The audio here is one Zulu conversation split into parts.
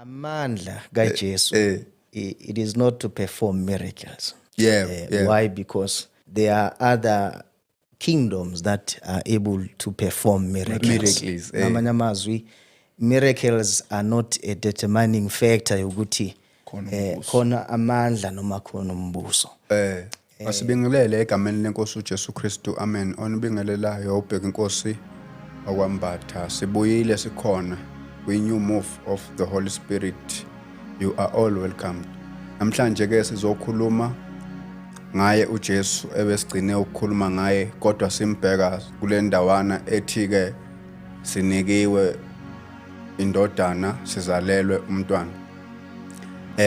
Amandla kaJesu, it is not to perform miracles. Why? Because there are other kingdoms that are able to perform miracles. Miracles. Ngamanye amazwi, miracles are not a determining factor yokuthi Khona khona amandla noma khona umbuso. Asibingelele egameni lenkosi uJesu Kristu. Amen. Onibingelelayo ubheka inkosi okwambatha. Sibuyile, sikhona kwi new move of the Holy Spirit. You are all welcomed. Namhlanje ke sizokhuluma ngaye uJesu ebesigcine ukukhuluma ngaye, kodwa simbheka kule ndawana ethi ke sinikiwe indodana, sizalelwe umntwana.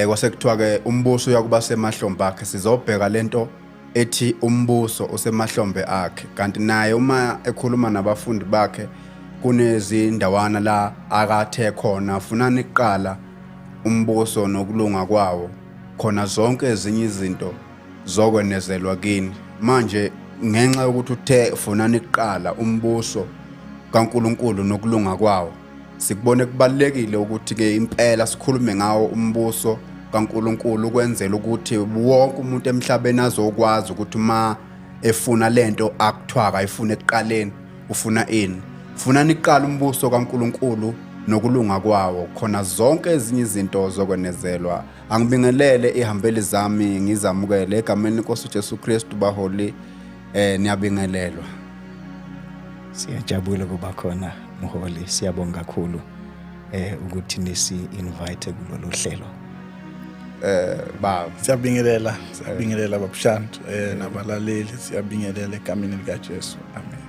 Kwase kuthiwa ke umbuso uyakuba semahlombe akhe. Sizobheka lento ethi umbuso usemahlombe akhe, kanti naye uma ekhuluma nabafundi bakhe kunezindawana la akathe khona funani kuqala umbuso nokulunga kwawo, khona zonke ezinye izinto zokwenezelwa kini. Manje ngenxa yokuthi uthe funani kuqala umbuso kaNkuluNkulu nokulunga kwawo, sikubone kubalulekile ukuthi ke impela sikhulume ngawo umbuso kaNkuluNkulu, ukwenzela ukuthi wonke umuntu emhlabeni azokwazi ukuthi uma efuna lento akuthiwa akayifuna ekuqaleni, ufuna ini. Funani kuqala umbuso kaNkuluNkulu nokulunga kwawo, khona zonke ezinye izinto zokwenezelwa. Angibingelele ihambeli zami, ngizamukele egameni lenkosi uJesu Kristu. Baholi, niyabingelelwa. Siyajabula kuba khona, mholi. Siyabonga kakhulu ukuthi nisi invite kulolu hlelo. Baba. Siyabingelela, siyabingelela babushantu nabalaleli, siyabingelela egameni lika Jesu. Amen.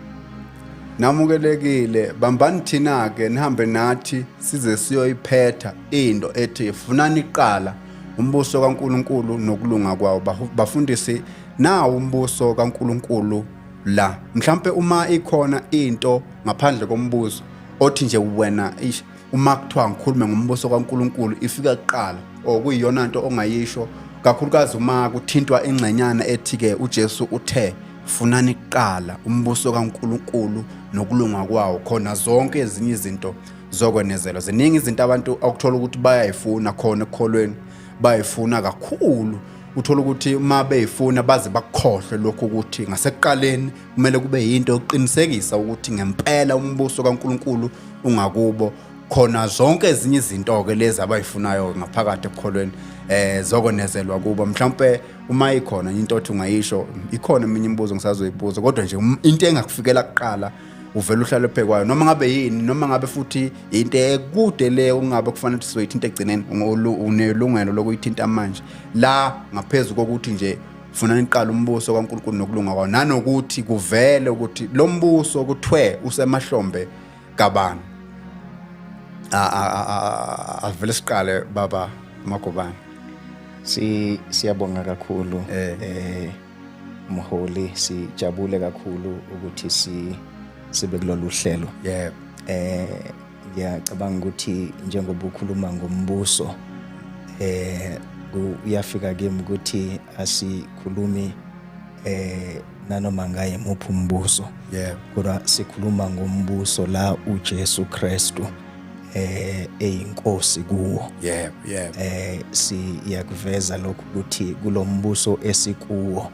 Namukelekile. Bambani thina ke, nihambe nathi size siyoyiphetha into ethi funani iqala umbuso kaNkuluNkulu nokulunga kwawo. Bafundisi, nawo umbuso kaNkuluNkulu la, mhlambe uma ikhona into ngaphandle kombuso othi nje wena, ish, uma kuthiwa ngikhulume ngombuso kaNkuluNkulu ifika kuqala, okuyiyona nto ongayisho, kakhulukazi uma kuthintwa ingxenyana ethi ke uJesu uthe funani kuqala umbuso kaNkuluNkulu nokulunga kwawo, khona zonke ezinye izinto zokwenezelwa. Ziningi izinto abantu okuthola ukuthi bayayifuna khona ekukholweni, bayifuna kakhulu, uthola ukuthi uma beyifuna baze bakukhohlwe lokhu ukuthi ngasekuqaleni kumele kube yinto yokuqinisekisa ukuthi ngempela umbuso kaNkuluNkulu ungakubo, khona zonke ezinye izinto-ke lezi abayifunayo ngaphakathi ekukholweni zokwenezelwa kubo. Mhlawumpe uma ikhona into othi ungayisho, ikhona eminye imibuzo ngisazoyibuza, kodwa nje into engakufikela kuqala uvela uhlale phekwayo, noma ngabe yini, noma ngabe futhi into ekude le ungabe kufanele ukuthi sizoyithinta ekugcineni, unelungelo lokuyithinta manje la, ngaphezu kokuthi nje funa niqala umbuso kaNkulunkulu nokulunga kwawo, nanokuthi kuvele ukuthi lo mbuso kuthwe usemahlombe kabani. Avele siqale, baba Magobane. Siyabonga kakhulu, mholi. Sijabule kakhulu ukuthi sibe kulolu hlelo. Ngiyacabanga ukuthi njengoba ukhuluma ngombuso, kuyafika kimi ukuthi asikhulumi nanoma ngaye muphi umbuso, kodwa sikhuluma ngombuso la uJesu Kristu eyinkosi kuwo. yebo yebo Siyakuveza lokhu ukuthi kulombuso esikuwo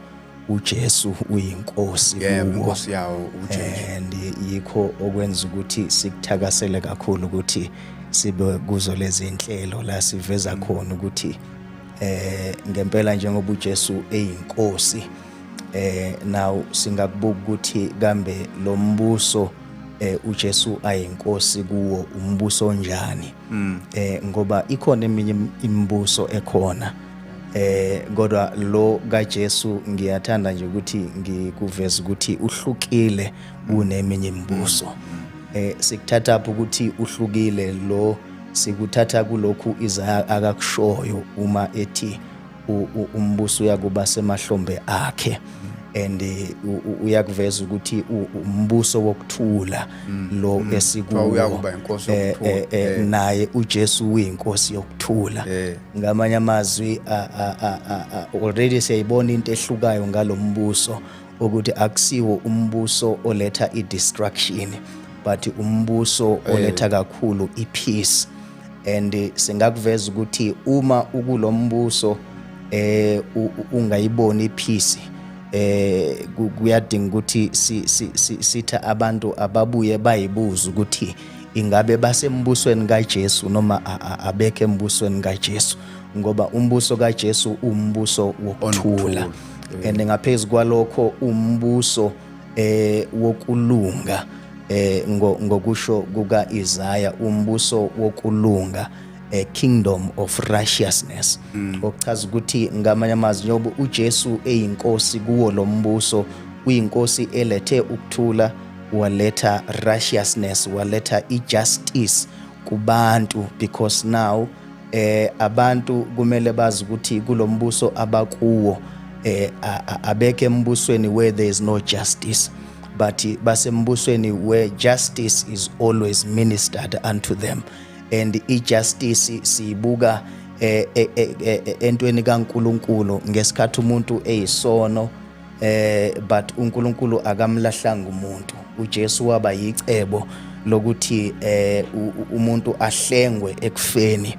uJesu uyinkosi kuwo. Inkosi yawo uJesu. And yikho okwenza ukuthi sikuthakasele kakhulu ukuthi sibe kuzo lezi inhlelo la siveza khona ukuthi ngempela njengoba uJesu eyinkosi, now singakubuka ukuthi kambe lo mbuso uJesu ayinkosi kuwo umbuso onjani, ngoba ikhona eminye imibuso ekhona, kodwa lo kaJesu ngiyathanda nje ukuthi ngikuveze ukuthi uhlukile kuneminye imibuso. Sikuthatha apho ukuthi uhlukile lo, sikuthatha kulokhu Isaya akakushoyo uma ethi umbuso uyakuba semahlombe akhe, and uyakuveza ukuthi umbuso wokuthula lo esikuwo. Uyakuba inkosi yokuthula. Naye uJesu uyinkosi yokuthula. Ngamanye amazwi, already siyayibona into ehlukayo ngalombuso, ukuthi akusiwo umbuso oletha i-destruction, but umbuso oletha kakhulu i-peace. And singakuveza ukuthi uma ukulombuso ungayiboni ipeace, kuyadinga ukuthi sitha abantu ababuye bayibuza ukuthi ingabe basembusweni kaJesu noma abekho embusweni kaJesu, ngoba umbuso kaJesu umbuso wokuthula, and ngaphezulu kwalokho umbuso wokulunga, ngokusho kuka Isaiah, umbuso wokulunga, a kingdom of righteousness, okuchaza ukuthi ngamanye amazwi, njengoba uJesu eyinkosi kuwo lo mbuso, uyinkosi elethe ukuthula, waletha righteousness, waletha ijustice kubantu, because now abantu kumele bazi ukuthi kulombuso abakuwo abekho embusweni where there is no justice, but basembusweni where justice is always ministered unto them. And ijustice siyibuka entweni kaNkuluNkulu ngesikhathi umuntu eyisono, but uNkulunkulu akamlahlanga umuntu. uJesu waba yicebo lokuthi umuntu ahlengwe ekufeni,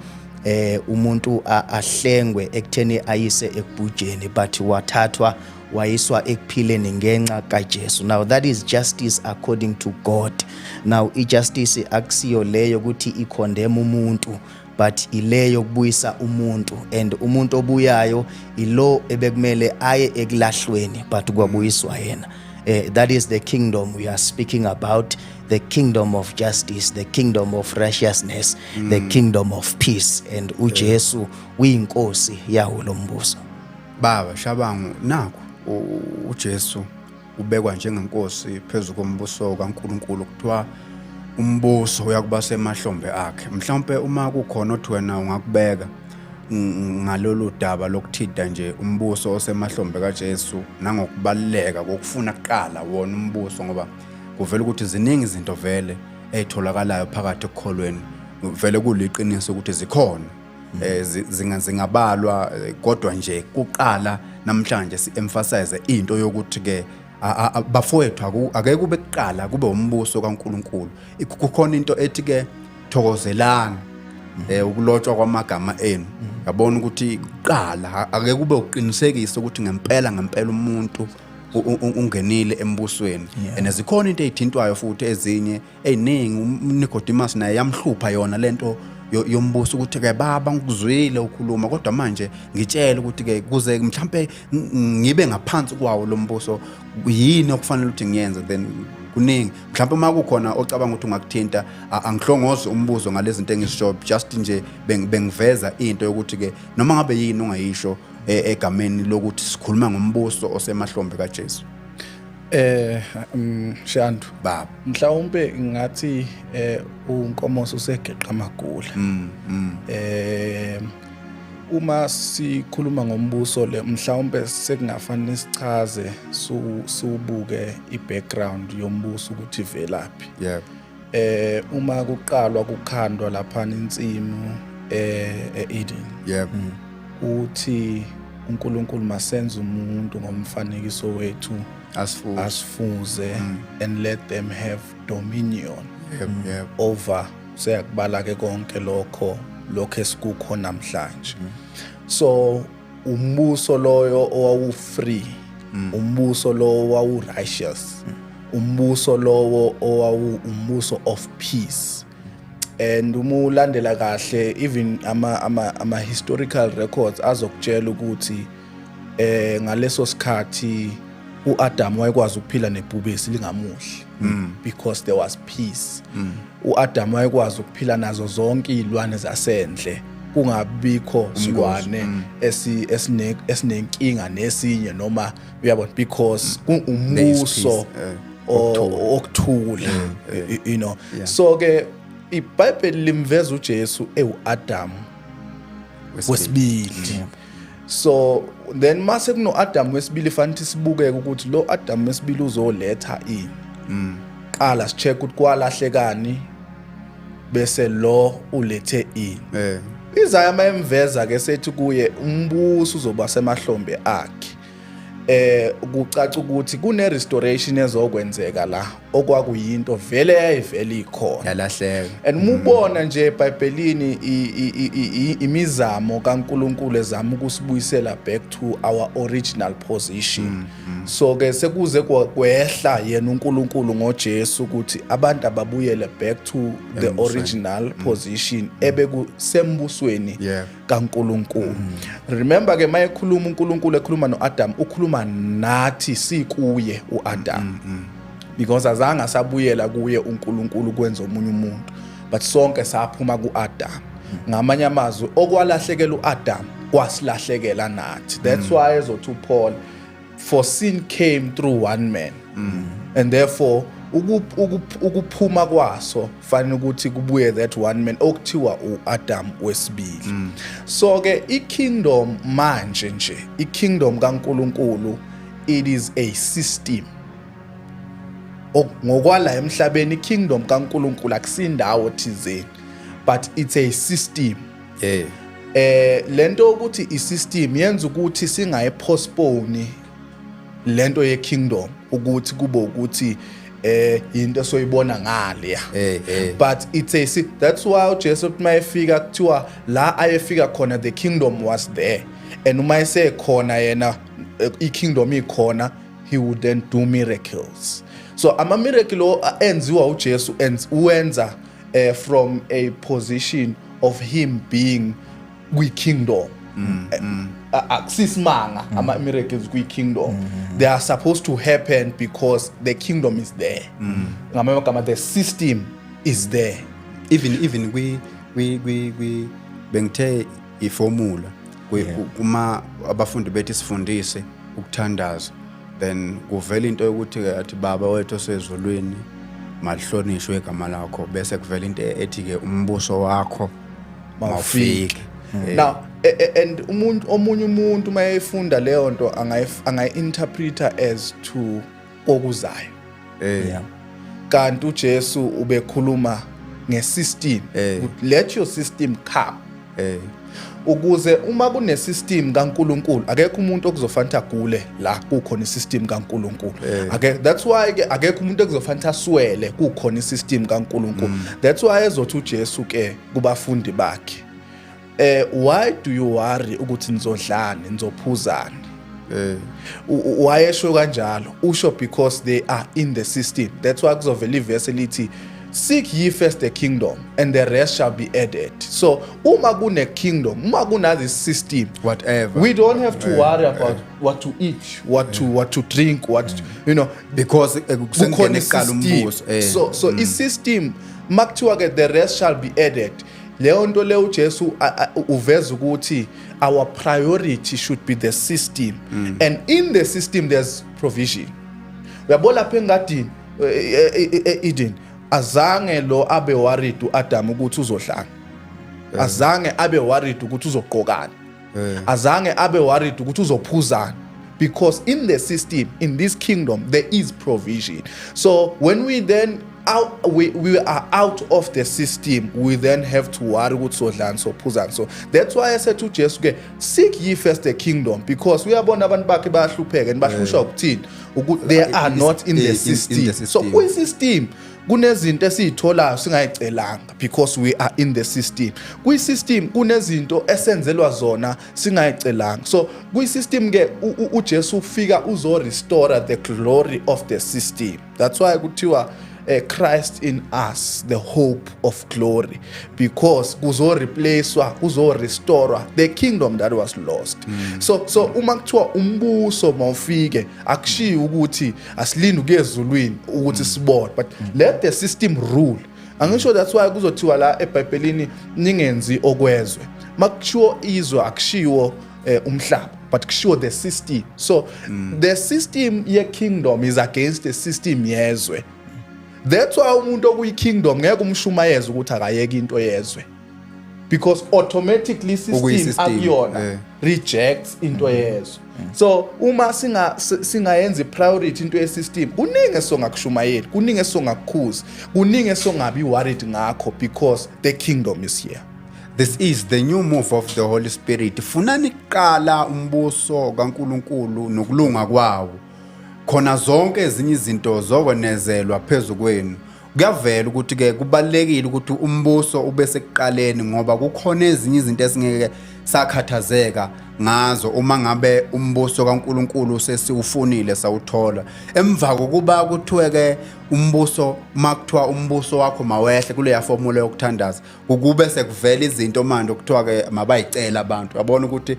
umuntu ahlengwe ekutheni ayise ekubhujeni, but wathathwa wayiswa ekuphileni ngenxa kaJesu. Now that is justice according to God. Now ijustice akusiyo leyo ukuthi icondemn umuntu, but ileyo kubuyisa umuntu, and umuntu obuyayo ilo ebekumele aye ekulahlweni, but kwabuyiswa yena. That is the kingdom we are speaking about, the kingdom of justice, the kingdom of righteousness, the kingdom of peace, and uJesu uyinkosi yawo lo mbuso. Baba Shabangu, nakho uJesu ubekwa njengenkosi phezu kombuso kaNkuluNkulu, kuthiwa umbuso uyakuba semahlombe akhe. Mhlawumbe uma kukhona othi wena ungakubeka ngalolu daba lokuthinta nje umbuso osemahlombe kaJesu nangokubaluleka kokufuna kuqala wona umbuso, ngoba kuvela ukuthi ziningi izinto vele ey'tholakalayo phakathi ekukholweni, vele kuliqiniso ukuthi zikhona, zingabalwa, kodwa nje kuqala namhlanje si-emphasize into yokuthi ke bafowethu, ake kube kuqala kube umbuso kaNkuluNkulu. Kukhona into ethi ke thokozelani ukulotshwa kwamagama enu. Yabona ukuthi kuqala ake kube uqinisekisa ukuthi ngempela ngempela umuntu ungenile embusweni. And zikhona into ezithintwayo futhi ezinye eziningi. uNicodemus naye yamhlupha yona lento yombuso, ukuthi ke baba, ngikuzwile ukhuluma, kodwa manje ngitshele ukuthi ke kuze mhlambe ngibe ngaphansi kwawo lo mbuso, yini okufanele ukuthi ngiyenze? Then kuningi mhlawumbe uma kukhona ocabanga ukuthi ungakuthinta. Angihlongozi umbuzo ngalezi zinto engizisho, just nje bengiveza into yokuthi ke noma ngabe yini ongayisho egameni lokuthi sikhuluma ngombuso osemahlombe kaJesu. Shandu. Baba. Mhlawumbe ngathi uNkomoso usegeqa amagula. Uma sikhuluma ngombuso le, mhlawumbe sekungafanele sichaze, subuke i-background yombuso ukuthi ivelaphi. Uma kuqalwa kukhandwa lapha insimu e-Eden, uthi uNkulunkulu, "Masenze umuntu ngomfanekiso wethu, asifuze, asifuze, and let them have dominion yebo yebo over," seyakubala ke konke lokho esikukho namhlanje. So umbuso loyo owawu free, umbuso lowo owawu righteous, umbuso lowo owawu umbuso of peace. And uma ulandela kahle even ama historical records azokutshela ukuthi ngaleso sikhathi uAdam wayekwazi ukuphila nebhubesi lingamuhle because there was peace. uAdam wayekwazi ukuphila nazo zonke izilwane zasendle, kungabikho silwane esi esine esinenkinga nesinye noma, uyabona, because umbuso peace, okuthula. So ke iBhayibheli limveza uJesu ewuAdam wesibili. So then mase kuno Adam wesibili, fanele sibukeke ukuthi lo Adam wesibili uzoletha ini. Qala sicheck ukuthi kwalahlekani, bese lo ulethe ini. Isaiah mayemveza ke sethi kuye umbuso uzoba semahlombe akhe. Kucaca ukuthi kune restoration ezokwenzeka la okwakuyinto vele yayivele ikhona. Yalahleka. And uma ubona nje eBhayibhelini imizamo kaNkuluNkulu ezama ukusibuyisela back to our original position. So ke sekuze kwehla yena uNkulunkulu ngoJesu ukuthi abantu ababuyele back to the Embusweni. Original position ebekusembusweni kaNkuluNkulu. Remember ke, mayekhuluma uNkulunkulu, ekhuluma noAdam, ukhuluma nathi sikuye uAdam. Because azange asabuyela kuye uNkulunkulu kwenza omunye umuntu, but sonke saphuma kuAdam. Ngamanye amazwi, okwalahlekela uAdam kwasilahlekela nathi. That's why ezothi uPaul, "For sin came through one man and therefore ukuphuma kwaso fanele ukuthi kubuye that one man okuthiwa uAdam wesibili." So ke ikingdom manje nje, ikingdom kaNkuluNkulu, it is a system. Ngokwala emhlabeni, ikingdom kaNkuluNkulu akusindawo thizeni, but it's a system. Lento ukuthi isystem yenza ukuthi singayipostpone lento ye kingdom ukuthi kube ukuthi into soyibona ngale. But it's a that's why uJesu uthi mayefika, kuthiwa la ayefika khona, the kingdom was there, and uma esekhona yena, i-kingdom ikhona, he would then do miracles. So ama miracle lo enziwa uJesu and uwenza from a position of him being kwi-kingdom. Akusisimanga ama miracles kwi-kingdom. They are supposed to happen because the kingdom is there. Ngamanye amagama, the system is there. Even kwi bengithe iformula kuma abafundi bethi sifundise ukuthandaza, then kuvela into yokuthi ke athi, "Baba wethu osezulwini, malihlonishwe igama lakho," bese kuvela into ethi ke, "Umbuso wakho mawufike." Now and umuntu, omunye umuntu mayefunda leyo nto, angayi-interpreta as to okuzayo, kanti uJesu ubekhuluma ngesystem. Ukuthi let your system come, ukuze uma kune system kaNkuluNkulu, akekho umuntu okuzofanele agule la kukhona isystem kaNkuluNkulu. Ake that's why ke akekho umuntu ekuzofanele aswele kukhona isystem kaNkuluNkulu. That's why ezothi uJesu ke kubafundi bakhe, "Why do you worry ukuthi nizodlani, nizophuzani?" Wayesho kanjalo usho because they are in the system. That's why kuzovela ivesi elithi, "Seek ye first the kingdom and the rest shall be added." So uma kune kingdom, uma kuna this system, Whatever. We don't have to worry about what to eat, what to drink, what to, Because kukhona kusengene kuqala i-system. umbuso. So i-system, makuthiwa ke the rest shall be added, leyo nto leyo uJesu uveza ukuthi our priority should be the system, and in the system there's provision. Uyabona lapha engadini e-Eden, azange lo abe worried uAdam ukuthi uzodlana, azange abe worried ukuthi uzogqokana, azange abe worried ukuthi uzophuzana, because in the system, in this kingdom, there is provision. So when we then out, we are out of the system, we then have to worry ukuthi sodlani, sophuzani. So that's why esethi uJesu ke, "Seek ye first the kingdom," because uyabona abantu bakhe bayahlupheka and bahlushwa ukuthini? Ukuthi they are not in the In system. The So system. kwi-system kunezinto esiyitholayo singayicelanga because we are in the system. Kwi-system kunezinto esenzelwa zona singayicelanga. So kwi-system ke uJesu ufika uzo-restore the glory of the system. That's why kuthiwa Christ in us, the hope of glory, because kuzo-replacewa, kuzo-restorwa the kingdom that was lost. So uma kuthiwa umbuso mawufike, akushiyi ukuthi asilinde ukuya ezulwini ukuthi sibone, but let the system rule. Angisho, that's why kuzothiwa la eBhayibhelini, "Ningenzi okwezwe." Makushiwo izwe, akushiwo umhlaba, but kushiwo the system. So the system ye kingdom is against the system yezwe. That's why umuntu okuyi-kingdom ngeke umshumayeze ukuthi akayeke into yezwe, because automatically system Okuyi-system, akuyona rejects into yezwe. So uma singayenza i-priority into ye-system, kuningi esongakushumayeli, kuningi esongakukhuzi, kuningi esongabi worried ngakho, because the kingdom is here. This is the new move of the Holy Spirit. Funani kuqala umbuso kaNkuluNkulu nokulunga kwawo. Khona zonke ezinye izinto zokwenezelwa phezu kwenu. Kuyavela ukuthi ke kubalekile ukuthi umbuso ube sekuqaleni, ngoba kukhona ezinye izinto esingeke sakhathazeka ngazo uma ngabe umbuso kaNkuluNkulu sesiwufunile sawuthola. Emva kokuba kuthiwe ke umbuso, uma kuthiwa umbuso wakho mawehle kuleya formula yokuthandaza, kube sekuvela izinto manje okuthiwa ke mabayicela abantu. Yabona ukuthi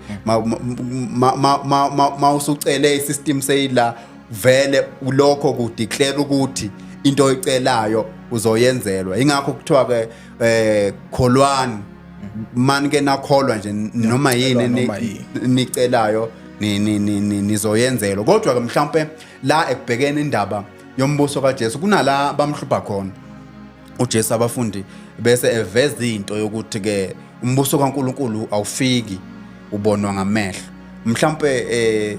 ma usucele, isystem seyila vele, lokho kudeclare ukuthi into oyicelayo uzoyenzelwa. Ingakho kuthiwa ke kholwani mani ke, nakholwa nje noma yini noma yini. Nicelayo nizoyenzelwa. Kodwa ke mhlawumbe la ekubhekeni indaba yombuso kaJesu, kunala bamhlupha khona uJesu abafundi, bese eveza into yokuthi ke umbuso kaNkuluNkulu awufiki ubonwa ngamehlo. Mhlawumbe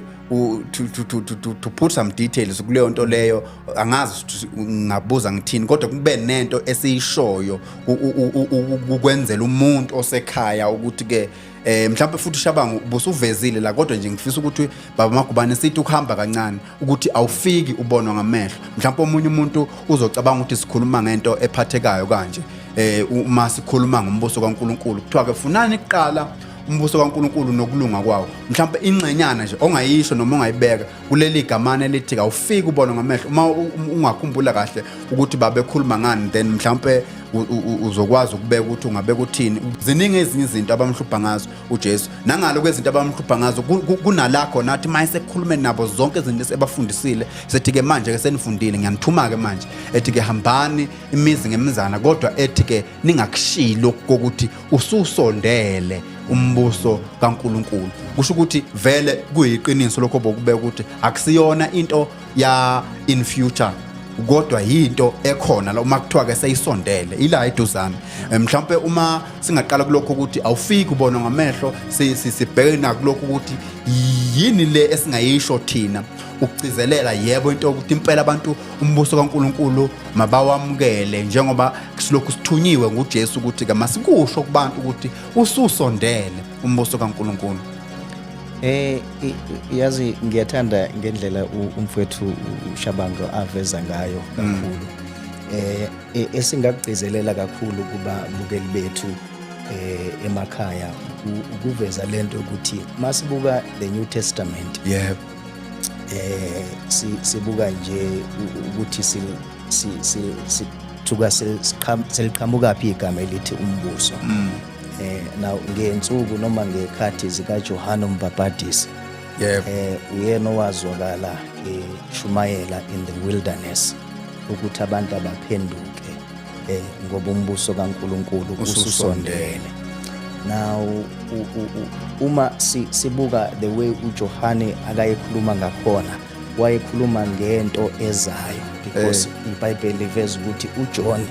to put some details kuleyo nto leyo, angazi ukuthi ngabuza ngithini, kodwa kube nento esiyishoyo ukwenzela umuntu osekhaya ukuthi ke mhlawumbe futhi Shabangu busuvezile la, kodwa nje ngifisa ukuthi baba Magubane sithi ukuhamba kancane ukuthi awufiki ubonwa ngamehlo. Mhlawumbe omunye umuntu uzocabanga ukuthi sikhuluma ngento ephathekayo kanje. Uma sikhuluma ngombuso kaNkuluNkulu, kuthiwa ke funani kuqala umbuso kaNkuluNkulu nokulunga kwawo. Mhlawumbe ingxenyana nje ongayisho noma ongayibeka kuleli gamana elithi awufiki ubonwa ngamehlo, uma ungakhumbula kahle ukuthi babekhuluma ngani, then mhlawumbe uzokwazi ukubeka ukuthi ungabeka uthini. Ziningi ezinye izinto abamhlupha ngazo uJesu, nangalo kwezinto abamhlupha ngazo kunala khona athi maye sekukhulume nabo zonke izinto ebafundisile, sethi ke manje ke senifundile, ngiyanithuma ke manje, ethi ke hambani imizi ngemizana, kodwa ethi ke ningakushiyi lokhu kokuthi ususondele umbuso kaNkuluNkulu. Kusho ukuthi vele kuyiqiniso lokho bokubeka ukuthi akusiyona into ya in future, kodwa yinto ekhona la uma kuthiwa ke seyisondele, ila eduzane. Mhlawumbe uma singaqala kulokho ukuthi awufiki ubona ngamehlo, sibheke nakulokho ukuthi yini le esingayisho thina ukugcizelela yebo into yokuthi impela abantu umbuso kaNkuluNkulu mabawamukele, njengoba silokhu sithunyiwe nguJesu ukuthi ke masikusho kubantu ukuthi ususondele umbuso kaNkuluNkulu. Yazi ngiyathanda ngendlela umfowethu uShabango aveza ngayo kakhulu. Esingakugcizelela kakhulu kuba bukeli bethu emakhaya ukuveza lento ukuthi masibuka the New Testament, sibuka nje ukuthi si si si sithuka seliqhamuka phi igama elithi umbuso. Now ngensuku noma ngekhathi zika John uMbhabhadisi, uyena owazwakala eshumayela in the wilderness ukuthi abantu abaphenduke ngoba umbuso kaNkuluNkulu ususondele. Now uma sibuka the way uJohane akayekhuluma ngakhona, wayekhuluma ngento ezayo, because iBhayibheli liveza ukuthi uJohn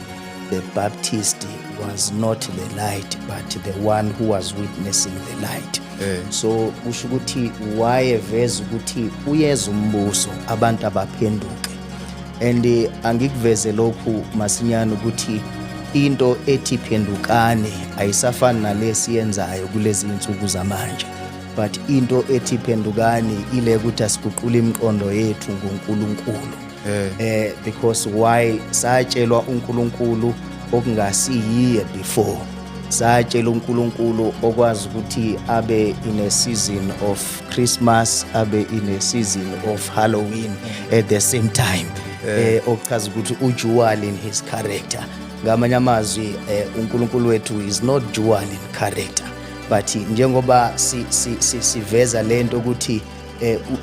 the Baptist was not the light but the one who was witnessing the light. So kusho ukuthi wayeveza ukuthi uyeza umbuso, abantu abaphenduke. And angikuveze lokhu masinyane ukuthi into ethi phendukani ayisafani nalesi yenzayo kulezi insuku zamanje, but into ethi phendukani ile ukuthi asiguqule imiqondo yethu ngoNkulunkulu. Because why? Satshelwa uNkulunkulu okungasiyiye before, satshela uNkulunkulu okwazi ukuthi abe in a season of Christmas, abe in a season of Halloween at the same time, okuchaza ukuthi udual in his character. Ngamanye amazwi, uNkulunkulu wethu is not dual in character, but njengoba siveza lento ukuthi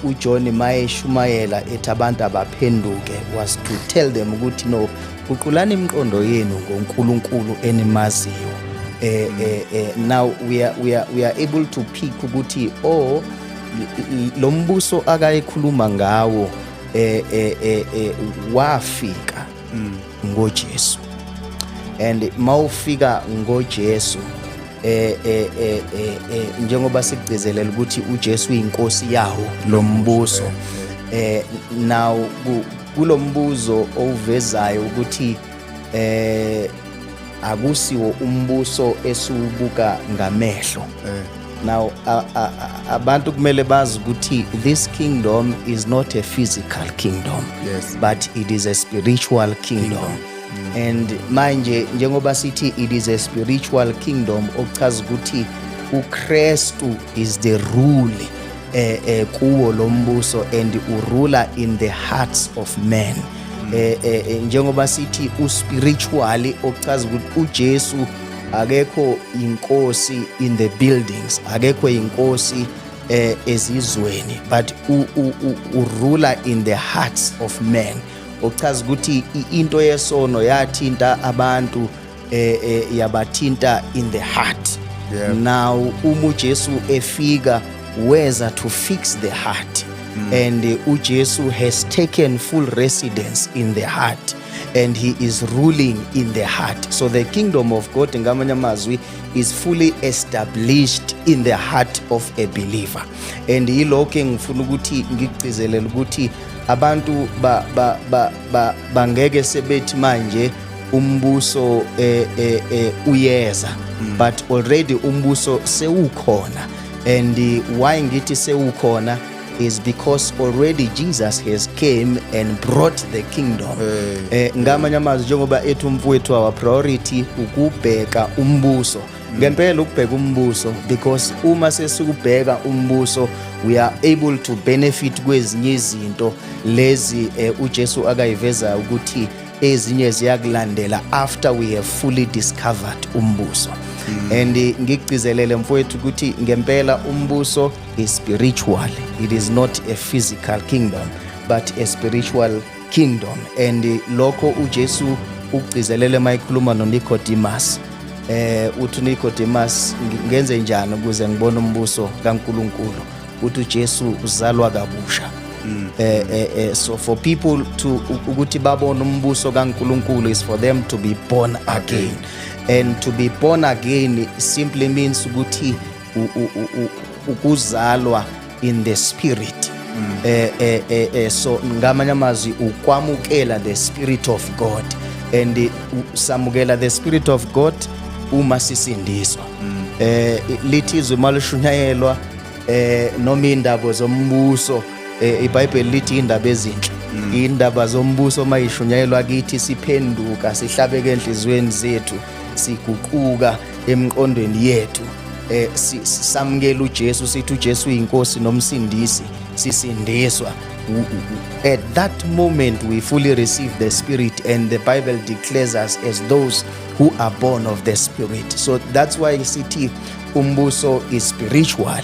uJohn mayeshumayela ethi abantu abaphenduke was to tell them ukuthi no, guqulani imiqondo yenu ngoNkulunkulu enimaziyo. Now we are able to pick ukuthi oh, lo mbuso akayekhuluma ngawo wafika ngoJesu, and mawufika ngoJesu, njengoba sigcizelela ukuthi uJesu uyinkosi yawo lo mbuso, now kulombuzo owuvezayo ukuthi Akusiwo umbuso esiwubuka ngamehlo. Now abantu kumele bazi ukuthi this kingdom is not a physical kingdom, but it is a spiritual kingdom. And manje njengoba sithi it is a spiritual kingdom, okuchaza ukuthi uKristu is the rule kuwo lo mbuso and u-rula in the hearts of men. Njengoba sithi u-spiritually, okuchaza ukuthi uJesu akekho inkosi in the buildings, akekho inkosi ezizweni, but u-rula in the hearts of men, okuchaza ukuthi into yesono yathinta abantu, yabathinta in the heart. Now uma uJesu efika, weza to fix the heart, and uJesu has taken full residence in the heart and he is ruling in the heart. So the kingdom of God, ngamanye amazwi, is fully established in the heart of a believer. And yilokho engifuna ukuthi ngikugcizelele, ukuthi abantu ba ba ba, ba bangeke sebethi manje umbuso uyeza, but already umbuso sewukhona. And why ngithi sewukhona is because already Jesus has came and brought the kingdom. Ngamanye amazwi, njengoba ethi umfowethu, our priority ukubheka umbuso. Ngempela ukubheka umbuso, because uma sesikubheka umbuso, we are able to benefit kwezinye izinto lezi uJesu akayiveza ukuthi ezinye ziyakulandela after we have fully discovered umbuso. And ngikugcizelele, mfowethu, ukuthi ngempela umbuso is spiritual. It is not a physical kingdom but a spiritual kingdom. And lokho uJesu ukugcizelele mayikhuluma noNicodemus. Uthi uNicodemus, "Ngenze njani ukuze ngibone umbuso kaNkuluNkulu?" Uthi uJesu, "Uzalwa kabusha." So for people to ukuthi babone umbuso kaNkuluNkulu is for them to be born again, and to be born again simply means ukuthi ukuzalwa in the spirit. So ngamanye amazwi ukwamukela the spirit of God, and samukela the spirit of God uma sisindiswa. Lithi izwi malishunyayelwa noma indaba zombuso, iBhayibheli lithi indaba ezinhle, indaba zombuso mayishunyayelwa kithi, siphenduka, sihlabeke enhliziyweni zethu, siguquka emqondweni yethu, samukela uJesu, sithi uJesu uyinkosi nomsindisi, sisindiswa. At that moment we fully receive the spirit, and the Bible declares us as those who are born of the spirit. So that's why sithi umbuso is spiritual,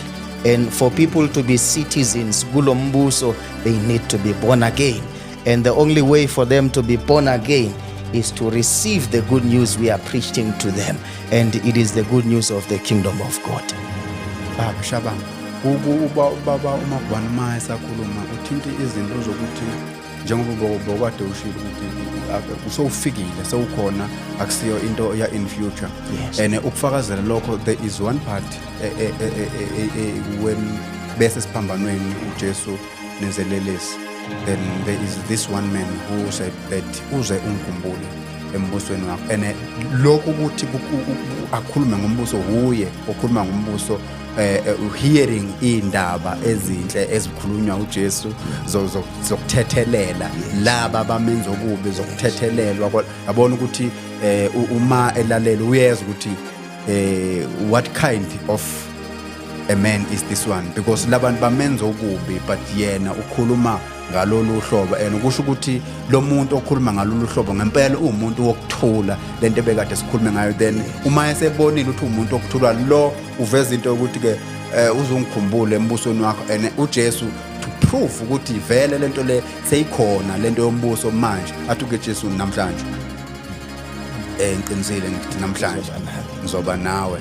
and for people to be citizens kulombuso, they need to be born again, and the only way for them to be born again is to receive the good news we are preaching to them, and it is the good news of the kingdom of God. Baba Shabang, uba ubaba uMagubane uma esakhuluma uthinta izinto zokuthi njengoba bokade ushilo ukuthi usowufikile, sewukhona, akusiyo into ya in future. And ukufakazela lokho, there is one part when bese siphambanweni uJesu nezelelesi, then there is this one man who said that uze ungikhumbule embusweni wakho. And lokhu ukuthi akhulume ngombuso, huye okhuluma ngombuso, hearing indaba ezinhle ezikhulunywa uJesu zokuthethelela laba abamenza okubi, zokuthethelelwa, yabona ukuthi uma elalela uyezwa ukuthi what kind of a man is this one, because labantu bamenza okubi, but yena ukhuluma ngalolu hlobo, and kusho ukuthi lo muntu okhuluma ngalolu hlobo ngempela uwumuntu wokuthula, lento ebekade sikhulume ngayo. Then uma esebonile ukuthi uwumuntu wokuthula lo, uveza into yokuthi ke uzongikhumbula embusweni wakho. And uJesu, to prove ukuthi vele lento le seyikhona, lento yombuso manje, athi ke Jesu, "Namhlanje, ngiqinisile ngithi namhlanje ngizoba nawe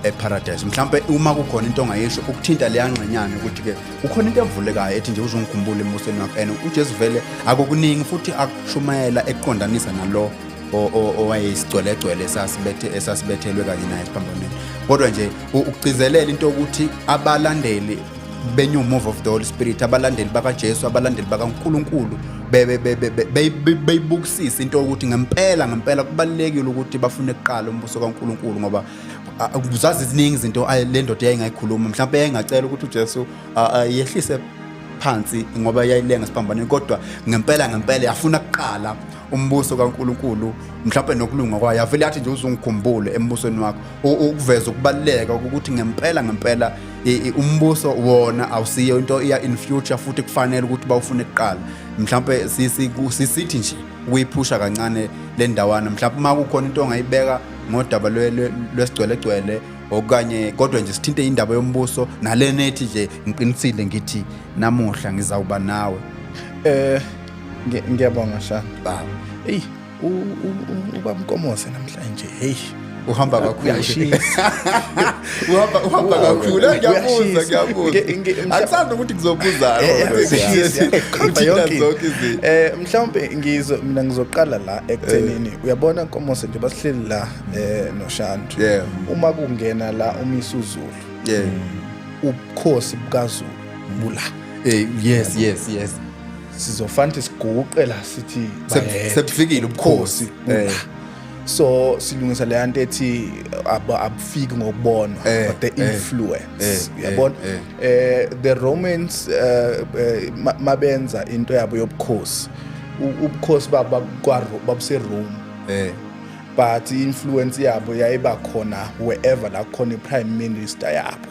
eparadise." Mhlawumbe uma kukhona into ongayisho ukuthinta leya ngxenyana, ukuthi ke kukhona into evulekayo ethi nje uzongikhumbula embusweni wakho, and uJesu vele akukuningi futhi akushumayela eqondanisa nalo owayesigcwelegcwele esasibethe esasibethelwe kanye naye esiphambanweni, kodwa nje ukugcizelela into yokuthi abalandeli be-New Move of the Holy Spirit, abalandeli bakaJesu, abalandeli bakaNkulunkulu, beyibukisise into yokuthi ngempela ngempela kubalulekile ukuthi bafune kuqala umbuso kaNkulunkulu, ngoba zazi ziningi izinto le ndoda yayingayikhuluma. Mhlawumbe yayingacela ukuthi uJesu yehlise phansi ngoba yayilenga esiphambanweni, kodwa ngempela ngempela yafuna kuqala umbuso kaNkulunkulu, mhlawumbe nokulunga kwayo. Yavele yathi nje, "Uzungikhumbule embusweni wakho," ukuveza ukubaluleka ukuthi ngempela ngempela umbuso wona awusiyo into iya in future, futhi kufanele ukuthi bawufune kuqala. Mhlawumbe sisithi nje ukuyiphusha kancane le ndawana, mhlawumbe uma kukhona into ongayibeka ngodaba lwesigcwelegcwele okanye, kodwa nje sithinte indaba yombuso nalena ethi nje, "Ngiqinisile ngithi namuhla ngizawuba nawe." Ngiyabonga, Shana. Baba. Hey, ubaba Nkomose namhlanje, hey. Uhamba kakhulu. Uyashisa. Uhamba kakhulu. Ngiyabuza. Uyashisa. Ngiyabuza. Akusazi ukuthi ngizobuzana. Uyashisa. Uthinta Yonke zonke into. izinto. Mhlawumbe mina ngizoqala la ekuthenini, uyabona Nkomose, nje basihleli la noShantu. Uma kungena la uMisuzulu, ubukhosi bukaZulu bula. Yes. Sizofanele siguqe la sithi bayede. Sebufikile ubukhosi. Bula. So silungisa le nto ethi abufiki ngokubonwa, but the influence, uyabona. The Romans, mabenza into yabo yobukhosi, ubukhosi babo babuse Rome, but i-influence yabo yayiba khona wherever la khona i-prime minister yabo.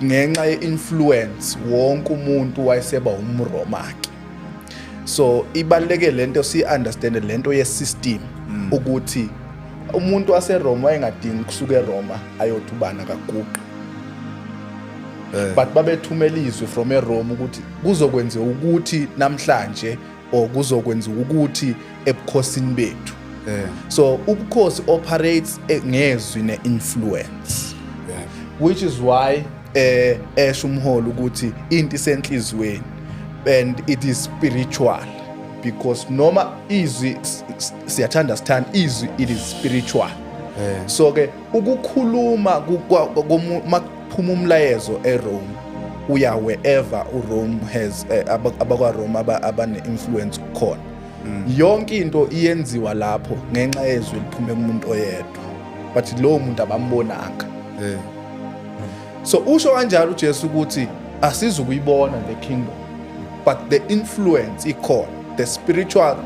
Ngenxa ye-influence, wonke umuntu wayeseba umRoma ke. So ibaluleke lento si-understand lento ye-system, ukuthi umuntu waseRoma wayengadingi kusuka eRoma ayothi ubani akaguqe, but babethumela izwi from eRome ukuthi kuzokwenziwa ukuthi namhlanje or kuzokwenziwa ukuthi ebukhosini bethu. So ubukhosi operates ngezwi ne-influence, which is why esho umholo ukuthi into isenhlizweni and it is spiritual, because noma izwi siyathanda sithanda izwi, it is spiritual. So ke ukukhuluma makuphuma umlayezo eRome, uya wherever uRome has abakwa Rome abane influence khona. Yonke into iyenziwa lapho ngenxa yezwi liphume kumuntu oyedwa, but lowo muntu abambonanga. So usho kanjalo uJesu ukuthi asizukuyibona the kingdom, but the influence ikhona, the spiritual.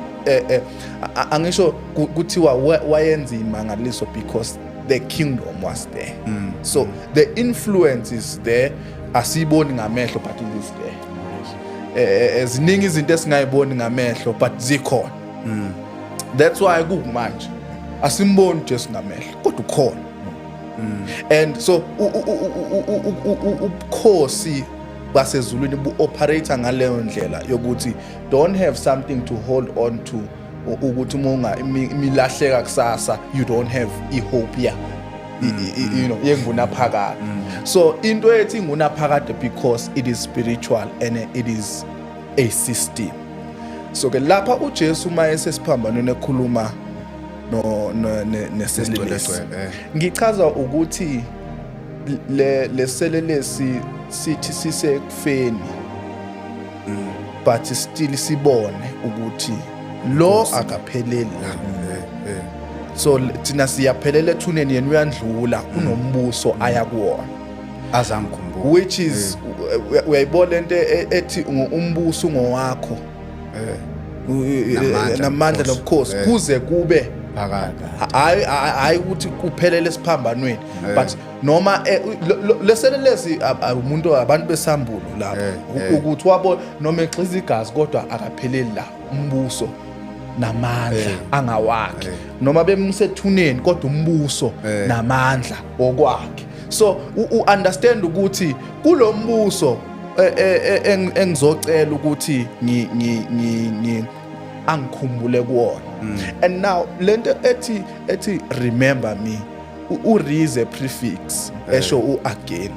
Angisho kuthiwa wayenza imangaliso because the kingdom was there. So the influence is there. Asiyiboni ngamehlo, but it is there. Ziningi izinto esingayiboni ngamehlo, but zikhona. That's why kumanje asimboni uJesu ngamehlo, kodwa ukhona. And so ubukhosi basezulwini bu-operate ngaleyo ndlela yokuthi don't have something to hold on to, ukuthi uma imilahleka kusasa, you don't have i-hope ya yengunaphakade. So into ethi ingunaphakade because it is spiritual and it is a system. So ke lapha uJesu uma esesiphambanweni ekhuluma no neselelesi, Nesigcwelegcwele, eh. ngichaza ukuthi le leselelesi sithi sisekufeni, but still sibone ukuthi lo akapheleli la. So thina siyaphelela ethuneni, yena uyandlula, unombuso aya kuwona. Azangikhumbula. Which is uyayibona lento ethi umbuso ungowakho Namandla, namandla nobukhosi. nobukhosi kuze kube phakade. Hayi, hayi ukuthi kuphelele esiphambanweni, but noma leselelesi umuntu, abantu besambulo lapho, ukuthi wabo noma exiza igazi, kodwa akapheleli la, umbuso namandla angawakhe. Noma bemsethuneni, kodwa umbuso namandla okwakhe. So u-understand ukuthi kulo mbuso engizocela ukuthi ngi ngi ngi ngi angikhumbule kuwona. And now lento ethi "remember me", u-re is a prefix esho u-again,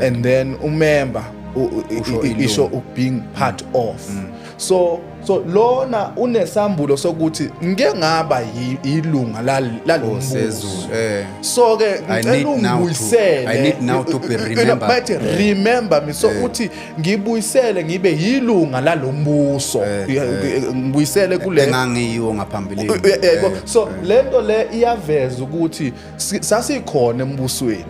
and then umember Usho isho ilungu. u being part of. So So lona unesambulo sokuthi ngike ngaba ilunga lalombuso. Osezulu, eh. So ke I ngicela need now to- ungibuyisele. I need now to be remembered. Bathi remember me, so uthi ngibuyisele ngibe yilunga lalombuso, ngibuyisele kule engangiyiwo ngaphambilini. Yebo. So lento le iyaveza ukuthi sasikhona embusweni.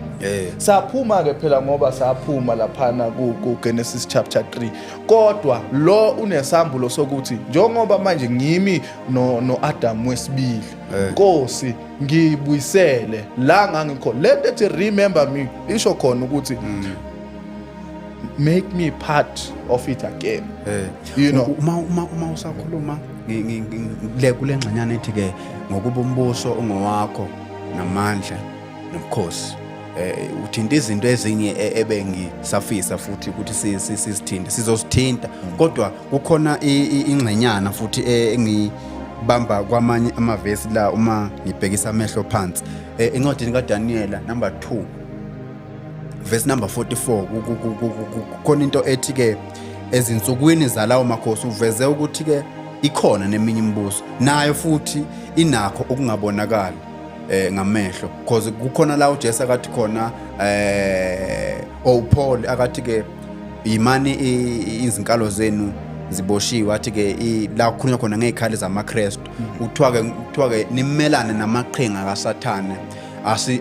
Saphuma ke phela, ngoba saphuma laphana ku Genesis chapter 3, kodwa lo unesambulo sokuthi njengoba manje ngimi no Adam wesibili, Nkosi, ngibuyisele la ngangikhona. Lento ethi remember me isho khona ukuthi make me part of it again. Uma usakhuluma le kule ngxenyana ethi ke ngokuba umbuso ungowakho namandla nobukhosi, uthinta izinto ezinye ebengisafisa futhi ukuthi sizithinte, sizosithinta, kodwa kukhona ingxenyana futhi engibamba kwamanye amavesi la uma ngibhekisa amehlo phansi. Encwadini kaDaniela number 2 verse number 44, kukhona into ethi ke ezinsukwini zalawo makhosi, uveze ukuthi ke ikhona neminye imibuso nayo futhi inakho ukungabonakali ngamehlo, because kukhona la uJesu akathi khona, uPaul akathi ke yimani izinkalo zenu ziboshiwe, athi ke la kukhulunywa khona ngezikhali zamaKristu, kuthiwa ke nimelane namaqhinga kaSathane.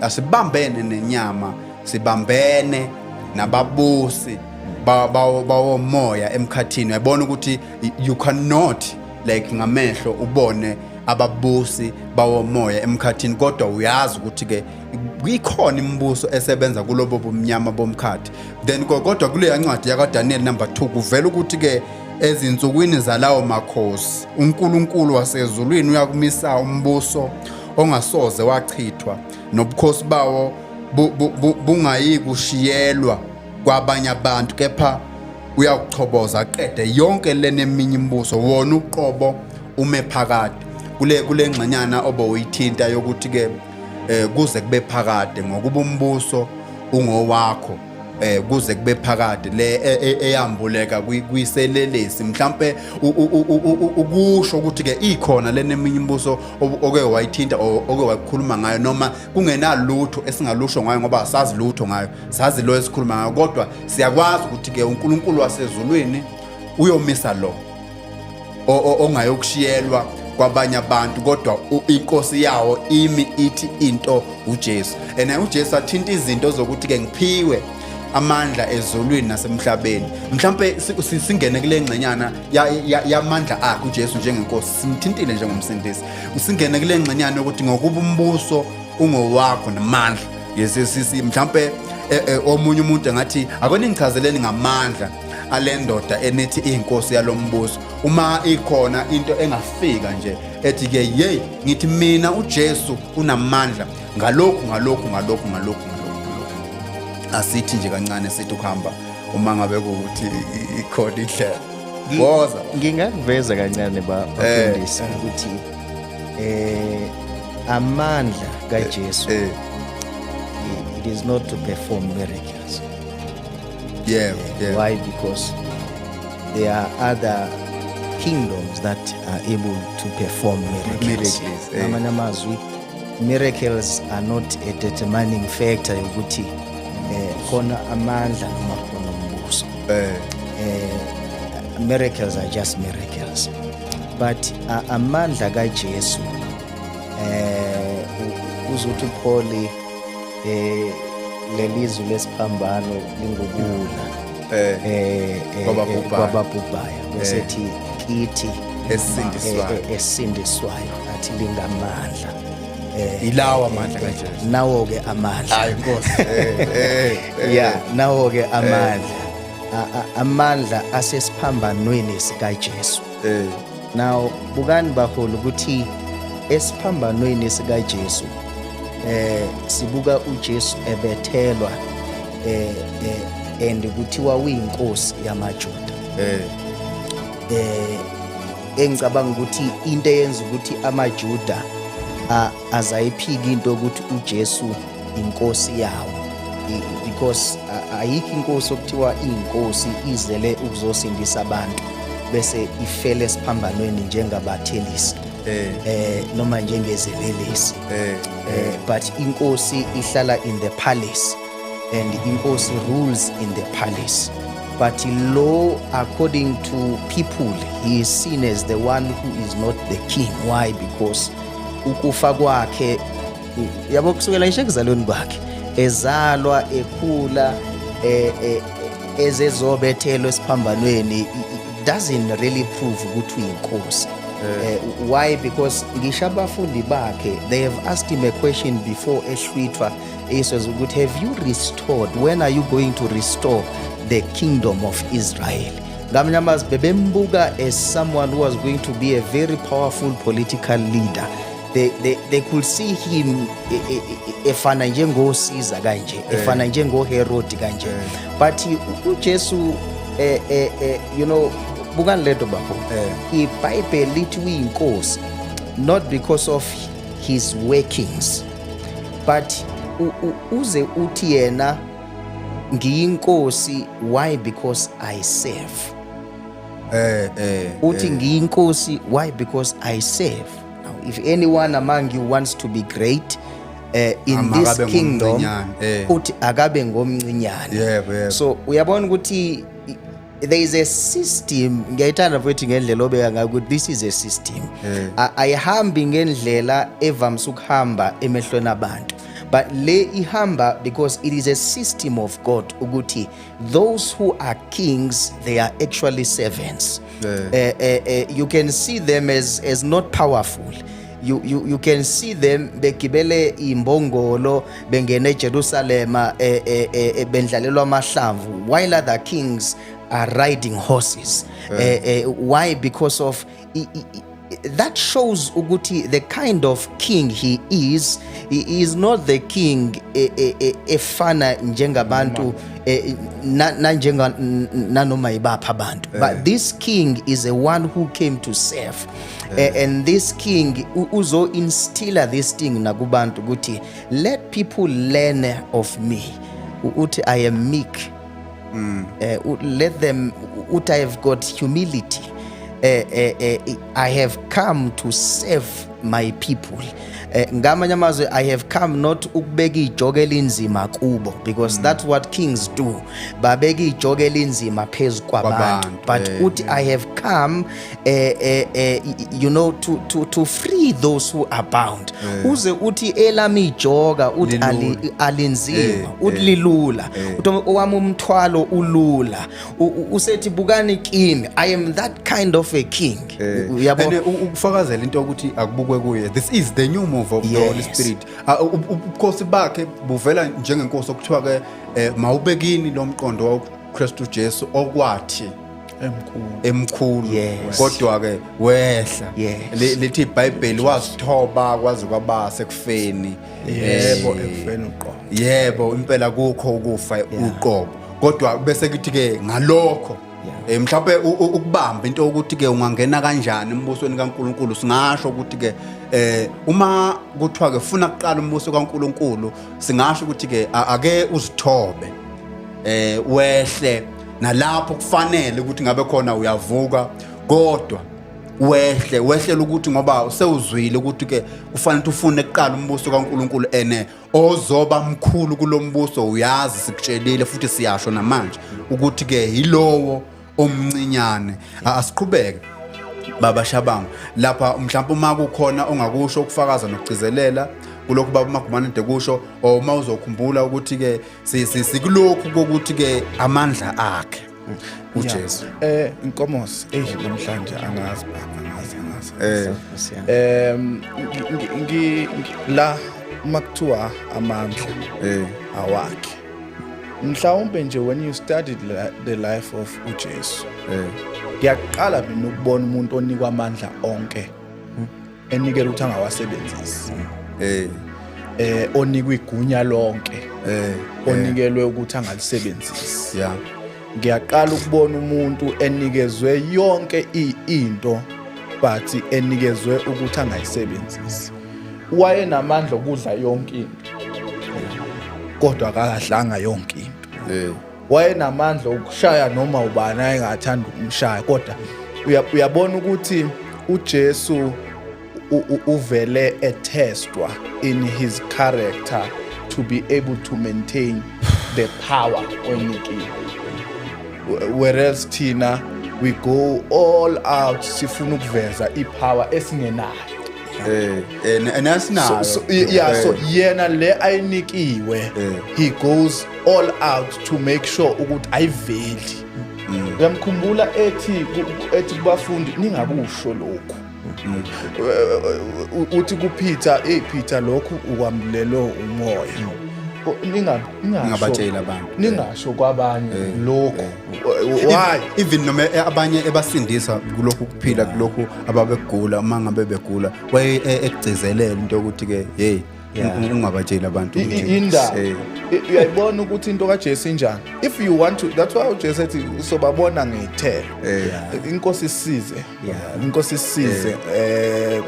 Asibambene nenyama, sibambene nababusi bawomoya emkhathini. Uyabona ukuthi you cannot like ngamehlo ubone ababusi bawomoya emkhathini, kodwa uyazi ukuthi ke ikhona imibuso esebenza kulobo bumnyama bomkhathi. Then kodwa kuleya ncwadi yakaDaniel number 2 kuvela ukuthi ke ezinsukwini zalawo makhosi uNkulunkulu wasezulwini uyakumisa umbuso ongasoze wachithwa, nobukhosi bawo bungayi kushiyelwa kwabanye abantu, kepha uyakuchoboza aqede yonke lena eminye imibuso, wona uqobo ume phakade. Kule ngxenyana obowuyithinta yokuthi ke kuze kube phakade, ngokuba umbuso ungowakho kuze kube phakade, le eyambuleka kwiselelesi, mhlambe ukusho ukuthi ke ikhona lena eminye imibuso oke wayithinta oke wakhuluma ngayo, noma kungenalutho esingalusho ngayo, ngoba asazi lutho ngayo, sazi lo esikhuluma ngayo, kodwa siyakwazi ukuthi ke uNkulunkulu wasezulwini uyomisa lo ongayokushiyelwa kwabanye abantu, kodwa inkosi yawo imi ithi into uJesu. And uJesu athinta izinto zokuthi ke ngiphiwe amandla ezulwini nasemhlabeni. Mhlambe singene kule ngxenyana yamandla akhe uJesu njengenkosi, simthintile njengomsindisi. Usingene kule ngxenyana yokuthi ngokuba umbuso ungowakho namandla. Yes, mhlambe omunye umuntu engathi akoni ngichazeleni ngamandla alendoda enithi inkosi yalombuso, uma ikhona into engafika nje ethi ke hey, ngithi mina uJesu unamandla ngalokhu, ngalokhu, ngalokhu, ngalokhu, ngalokhu, ngalokhu. Asithi nje kancane sithi ukuhamba, uma ngabe kuwukuthi ikhona indlela, woza. Ngingakuveza kancane, bafundisi, ukuthi amandla kaJesu, it is not to perform miracles. Why? Because there are other kingdoms that are able to perform miracles. Miracles, eh. Ngamanye amazwi, miracles are not a determining factor yokuthi khona amandla noma khona umbuso. Miracles are just miracles, but amandla kaJesu, uzothi uPaul lelizwi lesiphambano lingubuwula Kwababhubhayo. Kwababhubhayo, bese ethi kithi Esindiswayo. Esindiswayo, athi lingamandla. Ilawo amandla kaJesu. Nawo ke amandla. Hayi Nkosi, Yeah, nawo ke amandla. Amandla asesiphambanweni sikaJesu. Now bukani baholi ukuthi esiphambanweni sikaJesu sibuka uJesu ebethelwa and kuthiwa uyinkosi yamaJuda. Engicabanga ukuthi into eyenza ukuthi amaJuda azayiphika into ukuthi uJesu inkosi yawo, because ayikho inkosi okuthiwa inkosi izele ukuzosindisa abantu. bese ifele esiphambanweni njengabathelisi noma njengezelelesi, but inkosi ihlala in the palace and inkosi rules in the palace. But lo, according to people, he is seen as the one who is not the king. Why? Because ukufa kwakhe, yabo, kusukela ngisho ekuzalweni kwakhe, ezalwa, ekhula, ezezobethelwa esiphambanweni, it doesn't really prove ukuthi uyinkosi. Why? Because ngisho abafundi bakhe, they have asked him a question before ehlwithwa, esizwe ukuthi, "Have you restored, when are you going to restore the kingdom of Israel?" Ngamanye amazwi, bebembuka as someone who was going to be a very powerful political leader. They could see him efana njengoCaesar kanje, efana njengoHerod kanje. But uJesu, bukani lento bafo, iBhayibheli lithi uyinkosi not because of his workings, but uze uthi yena, "Ngiyinkosi." Why? Because I serve. Uthi, "Ngiyinkosi." Why? Because I serve. Now, if anyone among you wants to be great in this Akabe kingdom, ngomncinyane, eh. uthi akabe ngomncinyane. Yebo, yebo. So uyabona ukuthi there is a system. Ngiyayithanda futhi ngendlela obeka ngayo ukuthi this is a system. Ayihambi ngendlela evamise ukuhamba emehlweni abantu, but le ihamba because it is a system of God ukuthi those who are kings, they are actually servants. You can see them as not powerful. You can see them begibele imbongolo, bengene eJerusalema, bendlalelwa amahlamvu, while other kings are riding horses. Why? Because of that shows ukuthi the kind of king he is. He is not the king efana njengabantu, nanjenga nanoma yibapha abantu, but this king is a one who came to serve. And this king uzo instilla this thing nakubantu ukuthi let people learn of me. Uthi, "I am meek." Let them, uthi, "I have got humility. I have come to serve my people." Ngamanye amazwi, I have come not ukubeka ijoke elinzima kubo, because that's what kings do, babeka ijoke elinzima phezu kwabantu. Kwabantu, But uthi, "I have come to free those who are bound." Uze uthi, "Elami ijoka," uthi, Lilula. "Alinzima." Uthi lilula. Uthi, "Owami umthwalo ulula." Usethi, "Bukani kimi, I am that kind of a king." Uyabo? And ukufakazela into yokuthi akubukwe kuye, this is the new move of the Holy Spirit. Ubukhosi bakhe buvela njengenkosi okuthiwa ke mawubekini lo mqondo waKristu Jesu okwathi Emkhulu. Emkhulu, kodwa ke wehla. Lithi iBhayibheli wazithoba kwaze kwaba sekufeni. Yebo, ekufeni uqobo. Yebo, impela kukho ukufa uqobo, kodwa bese kuthi ke ngalokho mhlawumbe ukubamba into ukuthi ke ungangena kanjani embusweni kaNkuluNkulu. Singasho ukuthi ke uma kuthiwa ke funa kuqala umbuso kaNkuluNkulu, singasho ukuthi ke ake uzithobe, wehle nalapho kufanele ukuthi ngabe khona uyavuka, kodwa wehle, wehlela ukuthi ngoba sewuzwile ukuthi ke kufanele ukuthi ufune kuqala umbuso kaNkuluNkulu, ene ozoba mkhulu kulombuso, uyazi sikutshelile futhi siyasho namanje ukuthi ke yilowo omncinyane. Asiqhubeke baba Shabangu lapha. Mhlawumbe uma kukhona ongakusho ukufakaza nokugcizelela kulokhu baba Magumane kusho, or uma uzokhumbula ukuthi ke sikulokhu kokuthi ke amandla akhe uJesu. Inkomosi, ey, namhlanje angazi baba, angazi, angazi. La makuthiwa amandla awakhe. Mhlawumbe nje when you studied the life of uJesu, ngiyaqala mina ukubona umuntu onikwa amandla onke enikela ukuthi angawasebenzisi. Onikwa igunya lonke, onikelwe ukuthi angalisebenzisi. Ngiyaqala ukubona umuntu enikezwe yonke into but enikezwe ukuthi angayisebenzisi. Wayenamandla okudla yonke into, kodwa akadlanga yonke into. Wayenamandla okushaya noma ubani ayengathanda ukumshaya, kodwa Uyabona ukuthi uJesu uvele etestwa in his character to be able to maintain the power oyinikiwe, whereas thina we go all out sifuna ukuveza ipower esingenayo. Nasinayo. So, yeah, so yena le ayinikiwe, he goes all out to make sure ukuthi ayiveli. Uyamkhumbula ethi kubafundi, "Ningakusho lokhu." Uthi kuPeter, "Hey Peter, lokhu ukwambulelwe umoya. Ningasho Ningabatsheli abantu." Ningasho kwabanye lokhu." Why? Even noma abanye ebasindisa kulokhu kuphila, kulokhu ababegula, uma ngabe begula, waye ekugcizelela into yokuthi ke hey, ungabatsheli abantu ukuthi- Indaba uyayibona ukuthi into kaJesu injani. If you want to, that's why uJesu ethi sobabona ngey'thelo. Inkosi isisize. Inkosi isisize.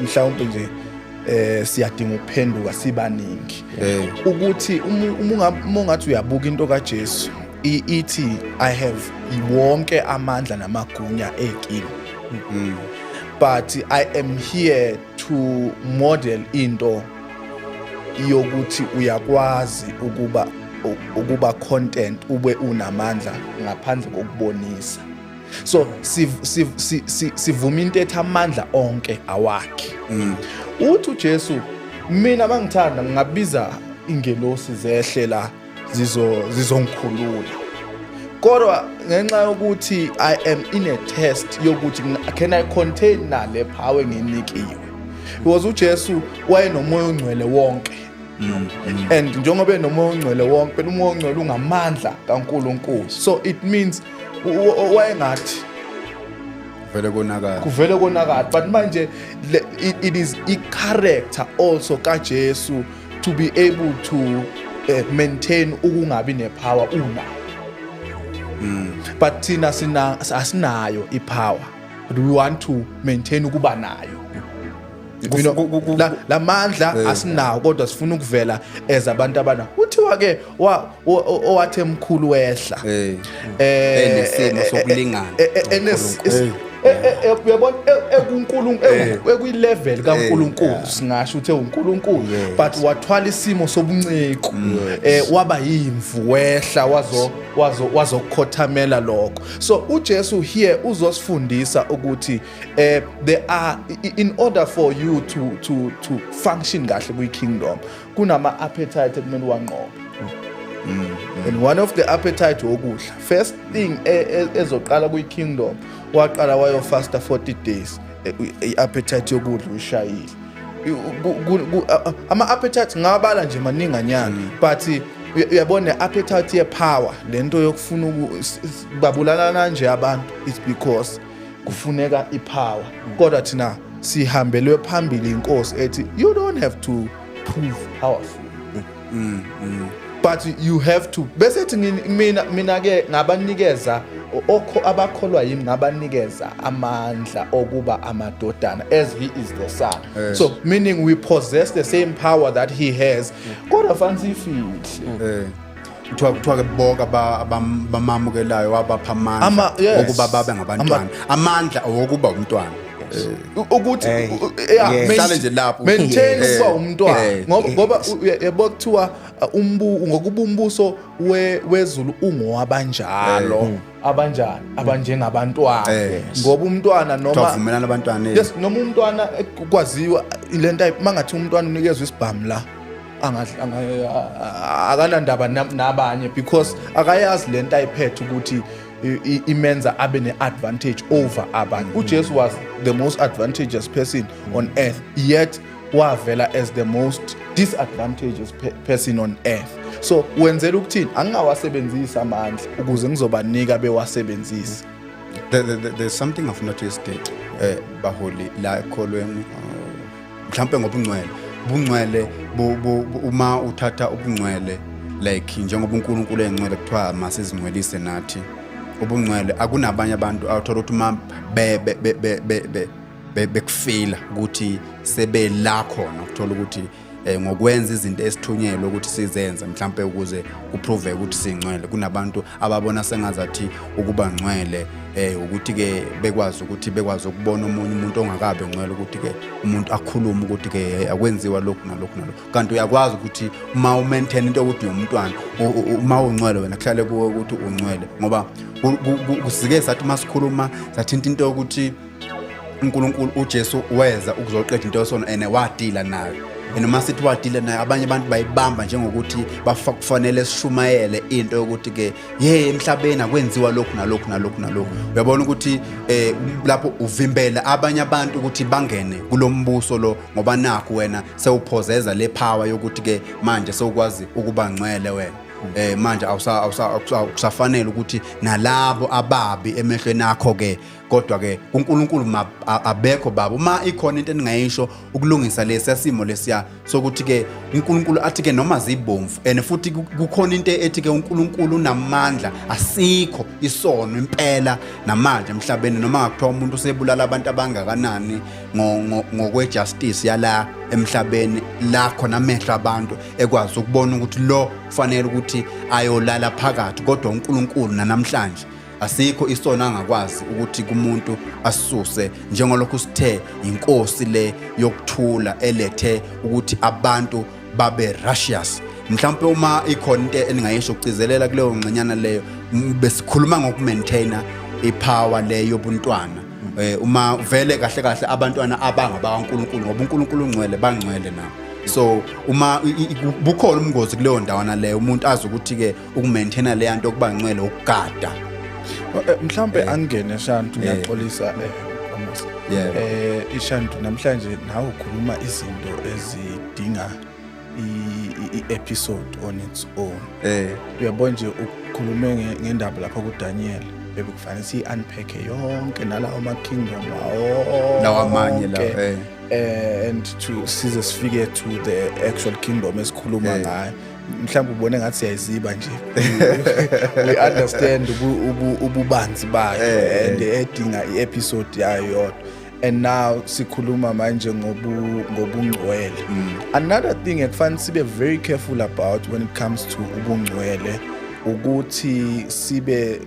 Mhlawumbe nje siyadinga ukuphenduka sibaningi ukuthi uma ungathi uyabuka into kaJesu, ithi, "I have wonke amandla namagunya ekimi, but I am here to model into yokuthi uyakwazi ukuba content, ube unamandla ngaphandle kokubonisa." So sivuma into ethi amandla onke awakhe. Uthi uJesu, "Mina bangithanda ngingabiza ingelosi zehle la zizongikhulula, kodwa ngenxa yokuthi I am in a test yokuthi can I contain nale power enginikiwe?" Because uJesu wayenomoya ongcwele wonke, and njengoba enomoya ongcwele wonke, phela umoya ongcwele ungamandla kaNkuluNkulu, so it means wayengathi Vele konakala. Kuvele konakala. But manje it is i-character also kaJesu to be able to maintain ukungabi nepower unayo, but thina sina asinayo ipower, but we want to maintain ukuba nayo. La mandla asinawo, kodwa sifuna ukuvela as abantu abana kuthiwa ke owathi emkhulu wehla Enesimo sokulingana. Uyabona, ekuNkulunkulu, ekwi-level kaNkulunkulu, singasho ukuthi uNkulunkulu, but wathwala isimo sobunciko, waba yimvu, wehla wazo wazokhothamela lokho. So uJesu here uzosifundisa ukuthi there are in order for you to function kahle kwi kingdom, kunama appetite ekumele wanqobe, and one of the appetite wokudla. First thing ezoqala kwi-kingdom, waqala wayofasta 40 days, i-appetite yokudla uyishayile. Ama-appetite ngabala nje maninganyana, but uyabona ne-appetite ye-power, lento yokufuna babulalana nje abantu, it's because kufuneka i-power. Kodwa thina sihambelwe phambili inkosi ethi you don't have to prove powerful, but you have to, bese ethi, "Mina ke ngabanikeza okho abakholwa yimi, ngabanikeza amandla okuba amadodana," as he is the son. So meaning we possess the same power that he has, kodwa fanele siyifihle. Kuthiwa ke bonke bamamukelayo wabapha amandla okuba babe ngabantwana, amandla owokuba umntwana. Ukuthi yeah, Hlale nje lapho. Maintain ukuba umntwana, ngoba yabo kuthiwa umbu ngokuba umbuso wezulu ungowabanjalo, abanjani? Abanjengabantwana. Ngoba umntwana Kuthiwa noma vumelana abantwana. Yes, noma umntwana, kwaziwa lento, mangathi umntwana unikezwe isibhamu la, akanandaba nabanye because akayazi lento ayiphethe ukuthi imenza abe ne-advantage over abanye. UJesu was the most advantageous person on earth, yet wavela as the most disadvantageous person on earth. So wenzela ukuthini? Angingawasebenzisi amandla ukuze ngizobanika bewasebenzise. There's something I've noticed, baholi la ekholweni, mhlawumbe ngobungcwele, ubungcwele uma uthatha ubungcwele, like njengoba uNkulunkulu engcwele, kuthiwa masizingcwelise nathi. Ubungcwele akunabanye abantu awuthola ukuthi uma be, be, be, be, be, be, bekufila ukuthi sebela khona, ukuthola ukuthi Ngokwenza izinto esithunyelwe ukuthi sizenze, mhlambe ukuze kuprove ukuthi singcwele. Kunabantu ababona sengazathi ukuba ngcwele ukuthi ke bekwazi ukuthi bekwazi ukubona omunye umuntu ongakabe ngcwele, ukuthi ke umuntu akhulume ukuthi ke akwenziwa lokhu nalokhu nalokhu, kanti uyakwazi ukuthi uma umaintain into yokuthi uyumntwana, uma ungcwele wena kuhlale kuwe ukuthi ungcwele, ngoba kusike sathi masikhuluma sathinta into yokuthi uNkulunkulu uJesu weza ukuzoqeda into yosono ene wadila nayo. And uma sithi wadila nayo, abanye abantu bayibamba njengokuthi kufanele sishumayele into yokuthi ke ye emhlabeni akwenziwa lokhu nalokhu nalokhu nalokhu. Uyabona ukuthi lapho uvimbela abanye abantu ukuthi bangene kulombuso lo, ngoba nakho wena sewuphozeza le power yokuthi ke manje sewukwazi ukuba ngcwele wena. Manje awusafanele ukuthi nalabo ababi emehlweni akho ke, kodwa ke kuNkulunkulu abekho baba. Uma ikhona into eningayisho ukulungisa lesiya simo lesiya sokuthi ke uNkulunkulu athi ke noma zibomvu, and futhi kukhona into ethi ke uNkulunkulu unamandla, asikho isono impela namanje emhlabeni, noma ngakuthiwa umuntu usebulala abantu abangakanani ngokwe-justice yala emhlabeni, la khona amehlo abantu ekwazi ukubona ukuthi lo kufanele ukuthi ayolala phakathi, kodwa uNkulunkulu nanamhlanje asikho isono angakwazi ukuthi kumuntu asisuse, njengolokhu sithe inkosi le yokuthula elethe ukuthi abantu babe righteous. Mhlawumbe uma ikhona into eningayisho ukugcizelela kuleyo ngxenyana leyo, besikhuluma ngokumaintaina ipower le yobuntwana, uma vele kahle kahle abantwana abangabakaNkulunkulu, ngoba uNkulunkulu ungcwele, bangcwele nabo. So uma bukhona ubungozi kuleyo ndawana leyo, umuntu azi ukuthi ke ukumaintaina leya nto okuba ngcwele ukugada. Mhlawumbe angene, Shantu, ngiyaxolisa, Amos. Yebo. Ishantu, namhlanje nawe ukhuluma izinto ezidinga i-episode on its own. Uyabona nje, ukhulume ngendaba lapha kuDaniel, bekufanele siyi-unpack yonke nalawo ma-kingdom awo Lawa amanye lawa, onke, and to size sifike to the actual kingdom esikhuluma ngayo. Mhlawumbe ubone ngathi siyayiziba nje, we understand ububanzi bayo and edinga i-episode yayo yodwa. And now sikhuluma manje ngobungcwele. Another thing ekufanele sibe very careful about when it comes to ubungcwele ukuthi sibe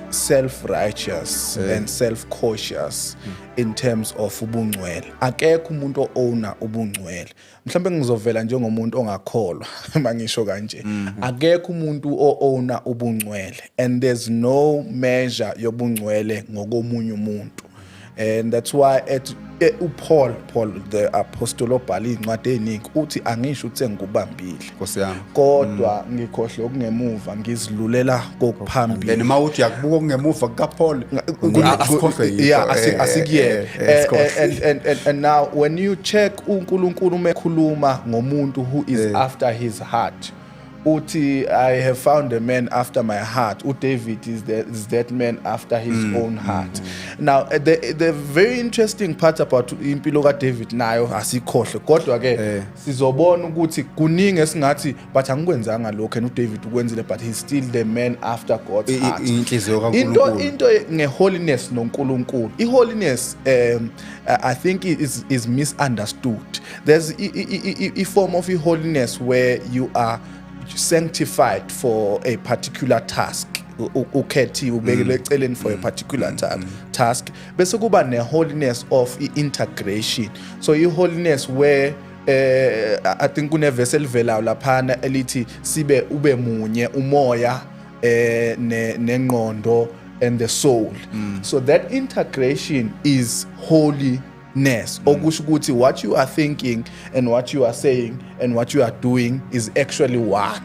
self righteous and self cautious in terms of ubungcwele. Akekho umuntu o-owner ubungcwele. Mhlawumbe ngizovela njengomuntu ongakholwa mangisho kanje, akekho umuntu o-owner ubungcwele and there's no measure yobungcwele ngokomunye umuntu. And that's why at uPaul, Paul the apostle, obhala iy'ncwadi ey'ningi, uthi angisho ukuthi sengikubambile, Nkosi yami, kodwa ngikhohlwe okungemuva, ngizilulela kokuphambili. Then uma uthi uyakubuka okungemuva kukaPaul, asikhohlwe yikho. Yeah, asikuyeke. Sikhohlwe. And now when you check uNkulunkulu uma ekhuluma ngomuntu who is after his heart, uthi, "I have found a man after my heart." uDavid is that man after his own heart. Now the very interesting part about impilo kaDavid nayo asikhohle, kodwa ke sizobona ukuthi kuningi esingathi but angikwenzanga lokho and uDavid ukwenzile, but he's still the man after God's heart. Inhliziyo Into kaNkulunkulu. Into ngeholiness noNkulunkulu, iholiness I think is misunderstood. There's a form of holiness where you are sanctified for a particular task, ukhethiwe, ubekelwe eceleni for a particular task, bese kuba ne-holiness of i-integration. So i-holiness where I think kunevesi elivelayo laphana elithi sibe ube munye umoya nengqondo and the soul. So that integration is holiness, okusho ukuthi what you are thinking and what you are saying and what you are doing is actually one.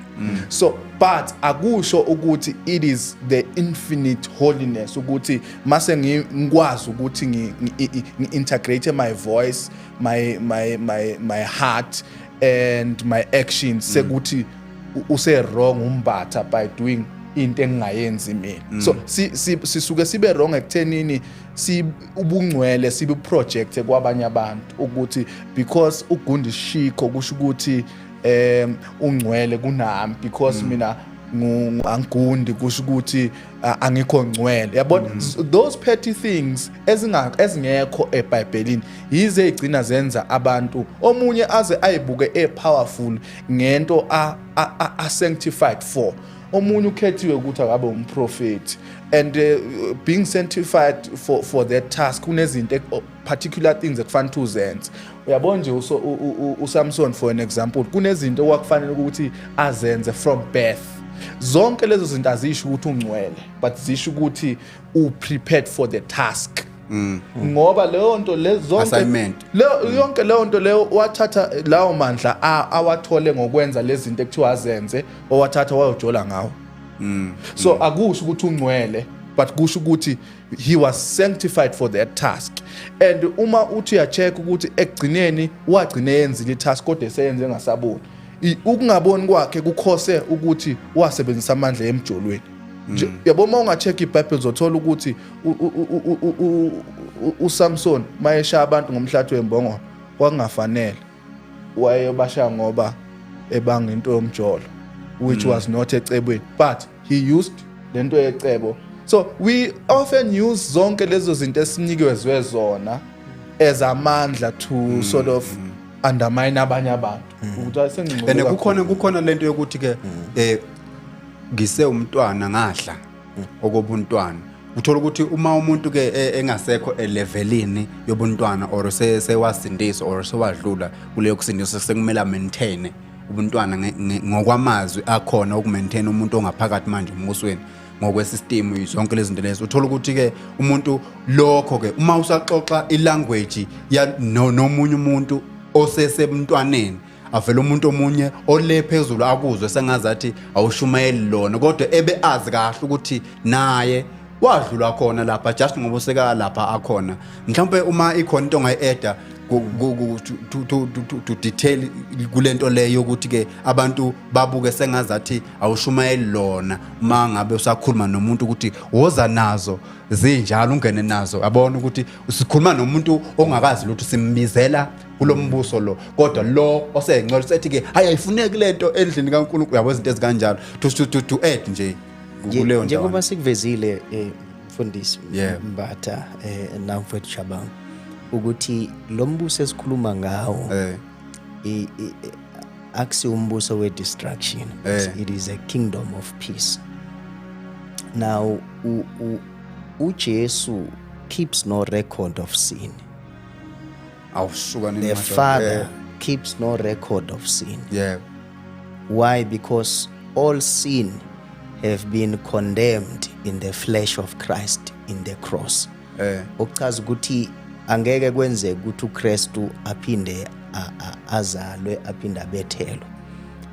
So but akusho ukuthi it is the infinite holiness, ukuthi mase ngikwazi ukuthi ngi-integrate my voice, my heart and my actions, sekuthi use wrong umbatha by doing into engingayenzi mina. So sisuke sibe wrong ekuthenini si ubungcwele sibe project kwabanye abantu, ukuthi because uGundi Shiko kusho ukuthi ungcwele kunami, because mina Angigundi, kusho ukuthi angikho ngcwele, yabona. Those petty things ezingekho eBhayibhelini yize igcina zenza abantu omunye aze ayibuke e-powerful ngento a sanctified for. Omunye ukhethiwe ukuthi akabe umprofeti and being sanctified for that task, kunezinto particular things ekufanele ukuthi uzenze, uyabona nje. uSamson, for an example, kunezinto okwakufanele ukuthi azenze from birth. Zonke lezo zinto azisho ukuthi ungcwele, but zisho ukuthi u-prepared for the task, ngoba leyo nto le zonke Assignment. Leyo yonke leyo nto leyo, wathatha lawo mandla awathole ngokwenza lezi zinto ekuthiwa azenze, owathatha wayojola ngawo. So akusho ukuthi ungcwele, but kusho ukuthi he was sanctified for that task. And uma uthi uyacheck ukuthi ekugcineni wagcine yenzile i-task, kodwa eseyenze engasaboni. Ukungaboni kwakhe kukhose ukuthi wasebenzisa amandla emjolweni nje, yabo. Uma unga-check iBhayibheli, uzothola ukuthi uSamson mayeshaya abantu ngomhlathi wembongolo, kwakungafanele, wayebashaya ngoba ebanga into yomjolo, which was not ecebweni, but he used lento yecebo. So we often use zonke lezo zinto esinikezwe zona as amandla to sort of undermine abanye abantu ukuthi asengingcole And kakhulu. Kukhona lento yokuthi ke ngise umntwana ngadla okobuntwana. Uthola ukuthi uma umuntu ke engasekho elevelini yobuntwana or sewasindiswa or sewadlula kuleyo kusindiswa, sekumele maintain ubuntwana ngokwamazwi akhona ukumaintain umuntu ongaphakathi manje embusweni ngokwesystem, zonke lezi zinto lezo. Uthola ukuthi ke umuntu lokho ke uma usaxoxa ilanguage ya nomunye umuntu osesemntwaneni, avele umuntu omunye ole phezulu akuzwe sengazathi awushumayeli lona, kodwa ebe azi kahle ukuthi naye wadlula khona lapha, just ngoba useka lapha akhona. Mhlawumbe uma ikhona into ongayi-adda to detail kulento leyo yokuthi ke abantu babuke sengazathi awushumayeli lona uma ngabe usakhuluma nomuntu ukuthi woza nazo zinjalo, ungene nazo, yabona ukuthi sikhuluma nomuntu ongakazi lutho, simbizela kulo mbuso lo, kodwa lo osengcwele sethi ke hayi, ayifuneki lento endlini kaNkulunkulu, yabo, izinto ezikanjalo, to add nje kuleyo ndawo. Njengoba sikuvezile, mfundisi Mbatha na mfowethu Shabangu, ukuthi lo mbuso esikhuluma ngawo akusi umbuso we-destruction. It is a kingdom of peace. Now uJesu keeps no record of sin. Awusuka nini The madoda? Father keeps no record of sin. Why? Because all sin have been condemned in the flesh of Christ in the cross. Okuchaza ukuthi angeke kwenzeke ukuthi uKristu aphinde azalwe, aphinde abethelwe.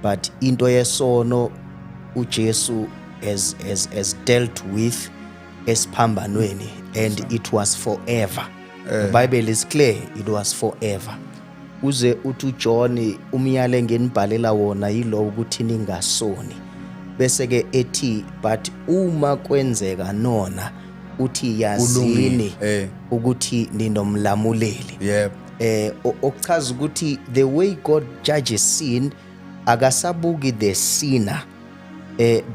But into yesono uJesu has dealt with esiphambanweni, and it was forever. The Bible is clear, it was forever. Uze uthi uJohn, umyale ngenibhalela wona yilo ukuthi ningasoni. Bese ke ethi, but uma kwenzeka nona, uthi yazini Kulungile, ukuthi ninomlamuleli. Okuchaza ukuthi the way God judges sin, akasabuki the sinner,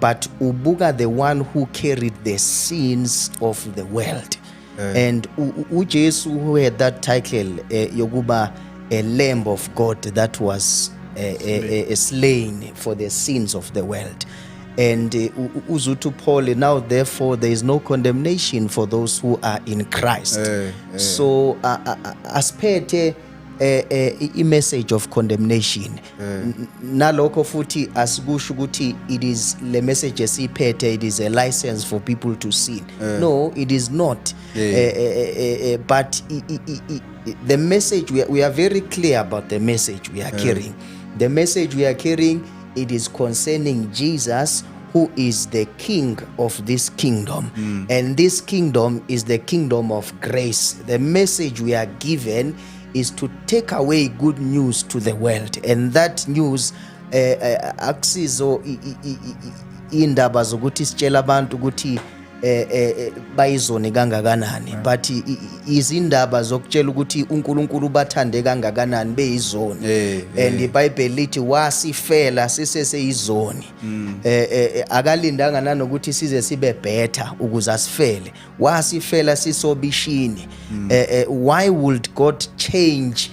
but ubuka the one who carried the sins of the world. And uJesu, who had that title yokuba a lamb of God that was slain for the sins of the world. And uzuthi Paul, now therefore there is no condemnation for those who are in Christ. So asiphethe i-message of condemnation. Nalokho futhi asikusho ukuthi it is le message esiyiphethe, it is a license for people to sin. No, it is not. But the message, we are very clear about the message we are carrying. The message we are carrying, it is concerning Jesus, who is the king of this kingdom, and this kingdom is the kingdom of grace. The message we are given is to take away good news to the world, and that news akusizo indaba zokuthi sitshela abantu ukuthi Bayizoni kangakanani, but izindaba zokutshela ukuthi uNkulunkulu bathande kangakanani beyizoni. And iBhayibheli lithi wasifela siseseyizoni. Akalindanga nanokuthi size sibe better ukuze asifele, wasifela sisobishini. Why would God change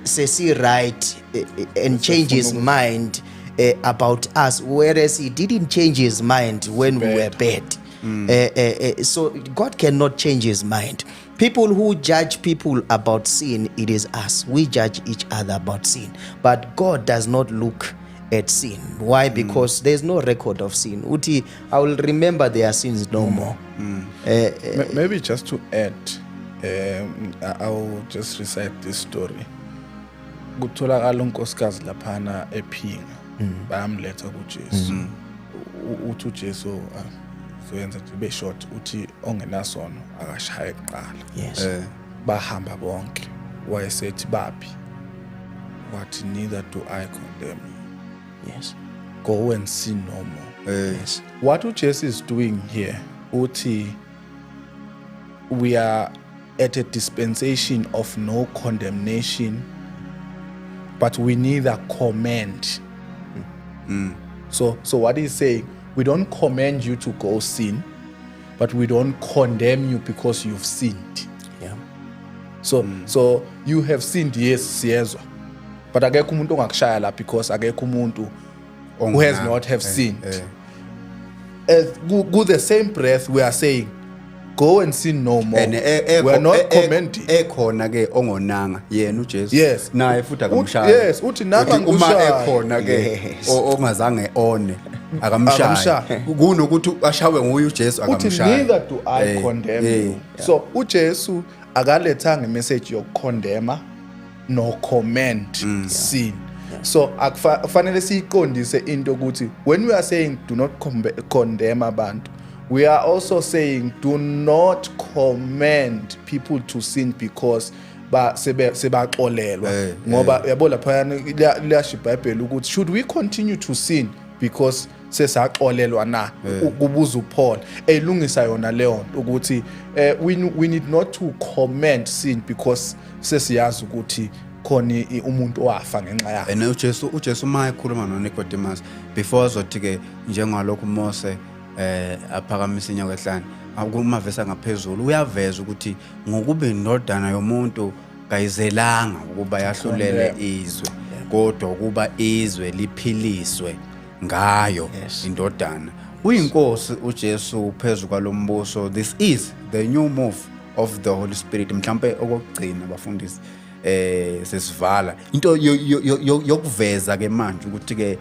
sesi right and change his mind about us, whereas he didn't change his mind when we were bad? So God cannot change his mind. People who judge people about sin, it is us. We judge each other about sin, but God does not look at sin. Why? Because there's no record of sin. Uthi, "I will remember their sins no more." Maybe just to add, I will just recite this story. Kutholakala unkosikazi laphana ephinga, bayamletha kuJesu. Uthi uJesu, ah, zoyenza nje be short, uthi ongenasono akashaye kuqala. Bahamba bonke. Wayesethi, "Baphi?" Wathi, "Neither do I condemn you. Go and sin no more." What uJesu is doing here, uthi we are at a dispensation of no condemnation, but we neither commend. So what he's saying, we don't commend you to go sin, but we don't condemn you because you've sinned. So you have sinned, yes, siyezwa, but akekho umuntu ongakushaya la because akekho umuntu who has not have sinned. As ku the same breath we are saying, "Go and sin no more." And We are not commending. Ekhona ke ongonanga yena uJesu, naye futhi akamshaya. Yes, uthi nami Uthi uma angikushayi. ekhona ke ongazange one, akamshayi. Akamshayi. Kunokuthi ashawe nguye uJesu, Uthi, akamshayi. "Neither do I condemn you." So uJesu akalethanga imessage yokucondemna no commend sin. So kufanele siyiqondise into ukuthi when we are saying do not condemn abantu, we are also saying do not commend people to sin because ba sebaxolelwa, ngoba yabo laphayana liyasho iBhayibheli ukuthi should we continue to sin because sesaxolelwa na? Kubuza uPaul, elungisa yona leyo nto ukuthi we need not to commend sin because sesiyazi ukuthi khona umuntu owafa ngenxa yakhe. And uJesu uma ekhuluma noNicodemus before, azothi ke njengalokhu Mose aphakamisa inyoka ehlane, kumavesi angaphezulu uyaveza ukuthi ngokuba indodana yomuntu kayizelanga ukuba yahlulele izwe, kodwa ukuba izwe liphiliswe ngayo. Indodana uyinkosi uJesu phezu kwalombuso. This is the new move of the Holy Spirit. Mhlambe okokugcina, bafundisi, sesivala into yokuveza ke manje ukuthi ke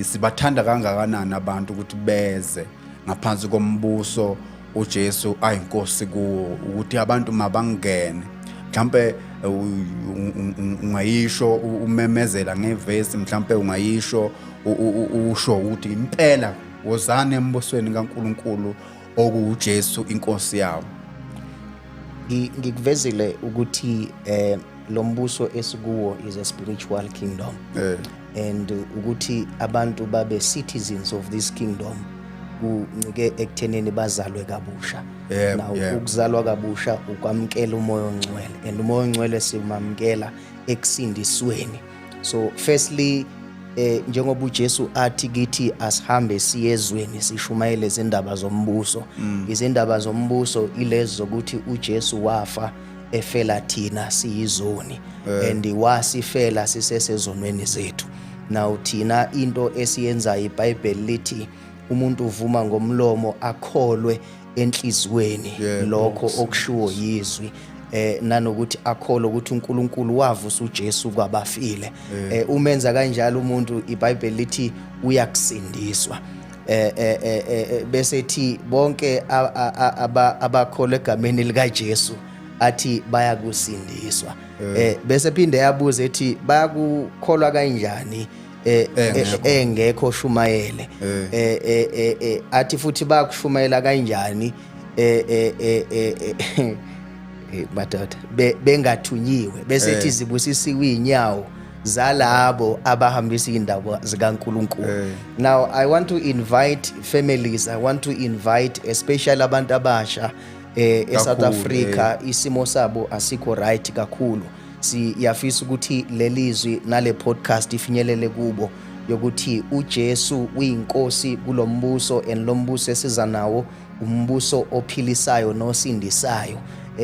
sibathanda kangakanani abantu ukuthi beze ngaphansi kombuso uJesu ayinkosi kuwo, ukuthi abantu mabangene. Mhlambe ungayisho umemezela ngevesi, mhlambe ungayisho usho ukuthi impela wozani embusweni kaNkuluNkulu okuuJesu inkosi yawo. Ngikuvezile ukuthi lo mbuso esikuwo is a spiritual kingdom and ukuthi abantu babe citizens of this kingdom kuncike ekuthenini bazalwe kabusha. Now, ukuzalwa kabusha ukwamkela uMoya oNgcwele, and uMoya oNgcwele simamkela ekusindisweni. So firstly, njengoba uJesu athi kithi asihambe siye ezweni sishumayele izindaba zombuso, izindaba zombuso ilezo zokuthi uJesu wafa efela thina siyizoni, and wasifela sisesezonweni zethu. Now thina into esiyenzayo, iBhayibheli lithi umuntu uvuma ngomlomo, akholwe enhliziyweni lokho okushiwo yizwi, nanokuthi akholwe ukuthi uNkulunkulu wavusa uJesu kwabafile. Umenza kanjalo umuntu, iBhayibheli lithi uyakusindiswa. Bese ethi bonke abakholwa egameni lika Jesu, athi bayakusindiswa. Bese phinde yabuza ethi bayakukholwa kanjani engekho shumayele? Athi futhi bayakushumayela kanjani madoda bengathunyiwe? Bese ethi zibusisiwe inyawo Zalabo abahambisa indaba zikaNkulunkulu. Now I want to invite families, I want to invite especially abantu abasha eSouth Kakhulu, Africa. Isimo sabo asikho right kakhulu. Siyafisa ukuthi lelizwi nale podcast ifinyelele kubo, yokuthi uJesu uyinkosi kulombuso, and lombuso esiza nawo umbuso ophilisayo nosindisayo.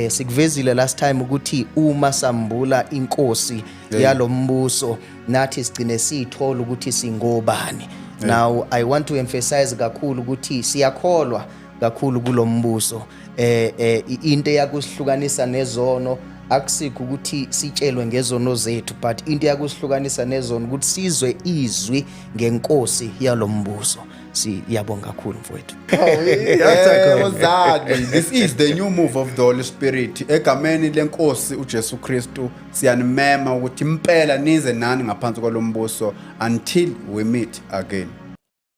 Sikuvezile last time ukuthi uma sambula inkosi yalombuso, nathi sigcine sithola ukuthi singobani. Now I want to emphasize kakhulu ukuthi siyakholwa kakhulu kulombuso. Into eyakusihlukanisa nezono akusikho ukuthi sitshelwe ngezono zethu, but into eyakusihlukanisa nezono ukuthi sizwe izwi ngenkosi yalombuso. Siyabonga kakhulu, mfowethu. Wozani. This is the new move of the Holy Spirit. Egameni lenkosi uJesu Kristu, siyanimema ukuthi impela nize nani ngaphansi kwalombuso. Until we meet again.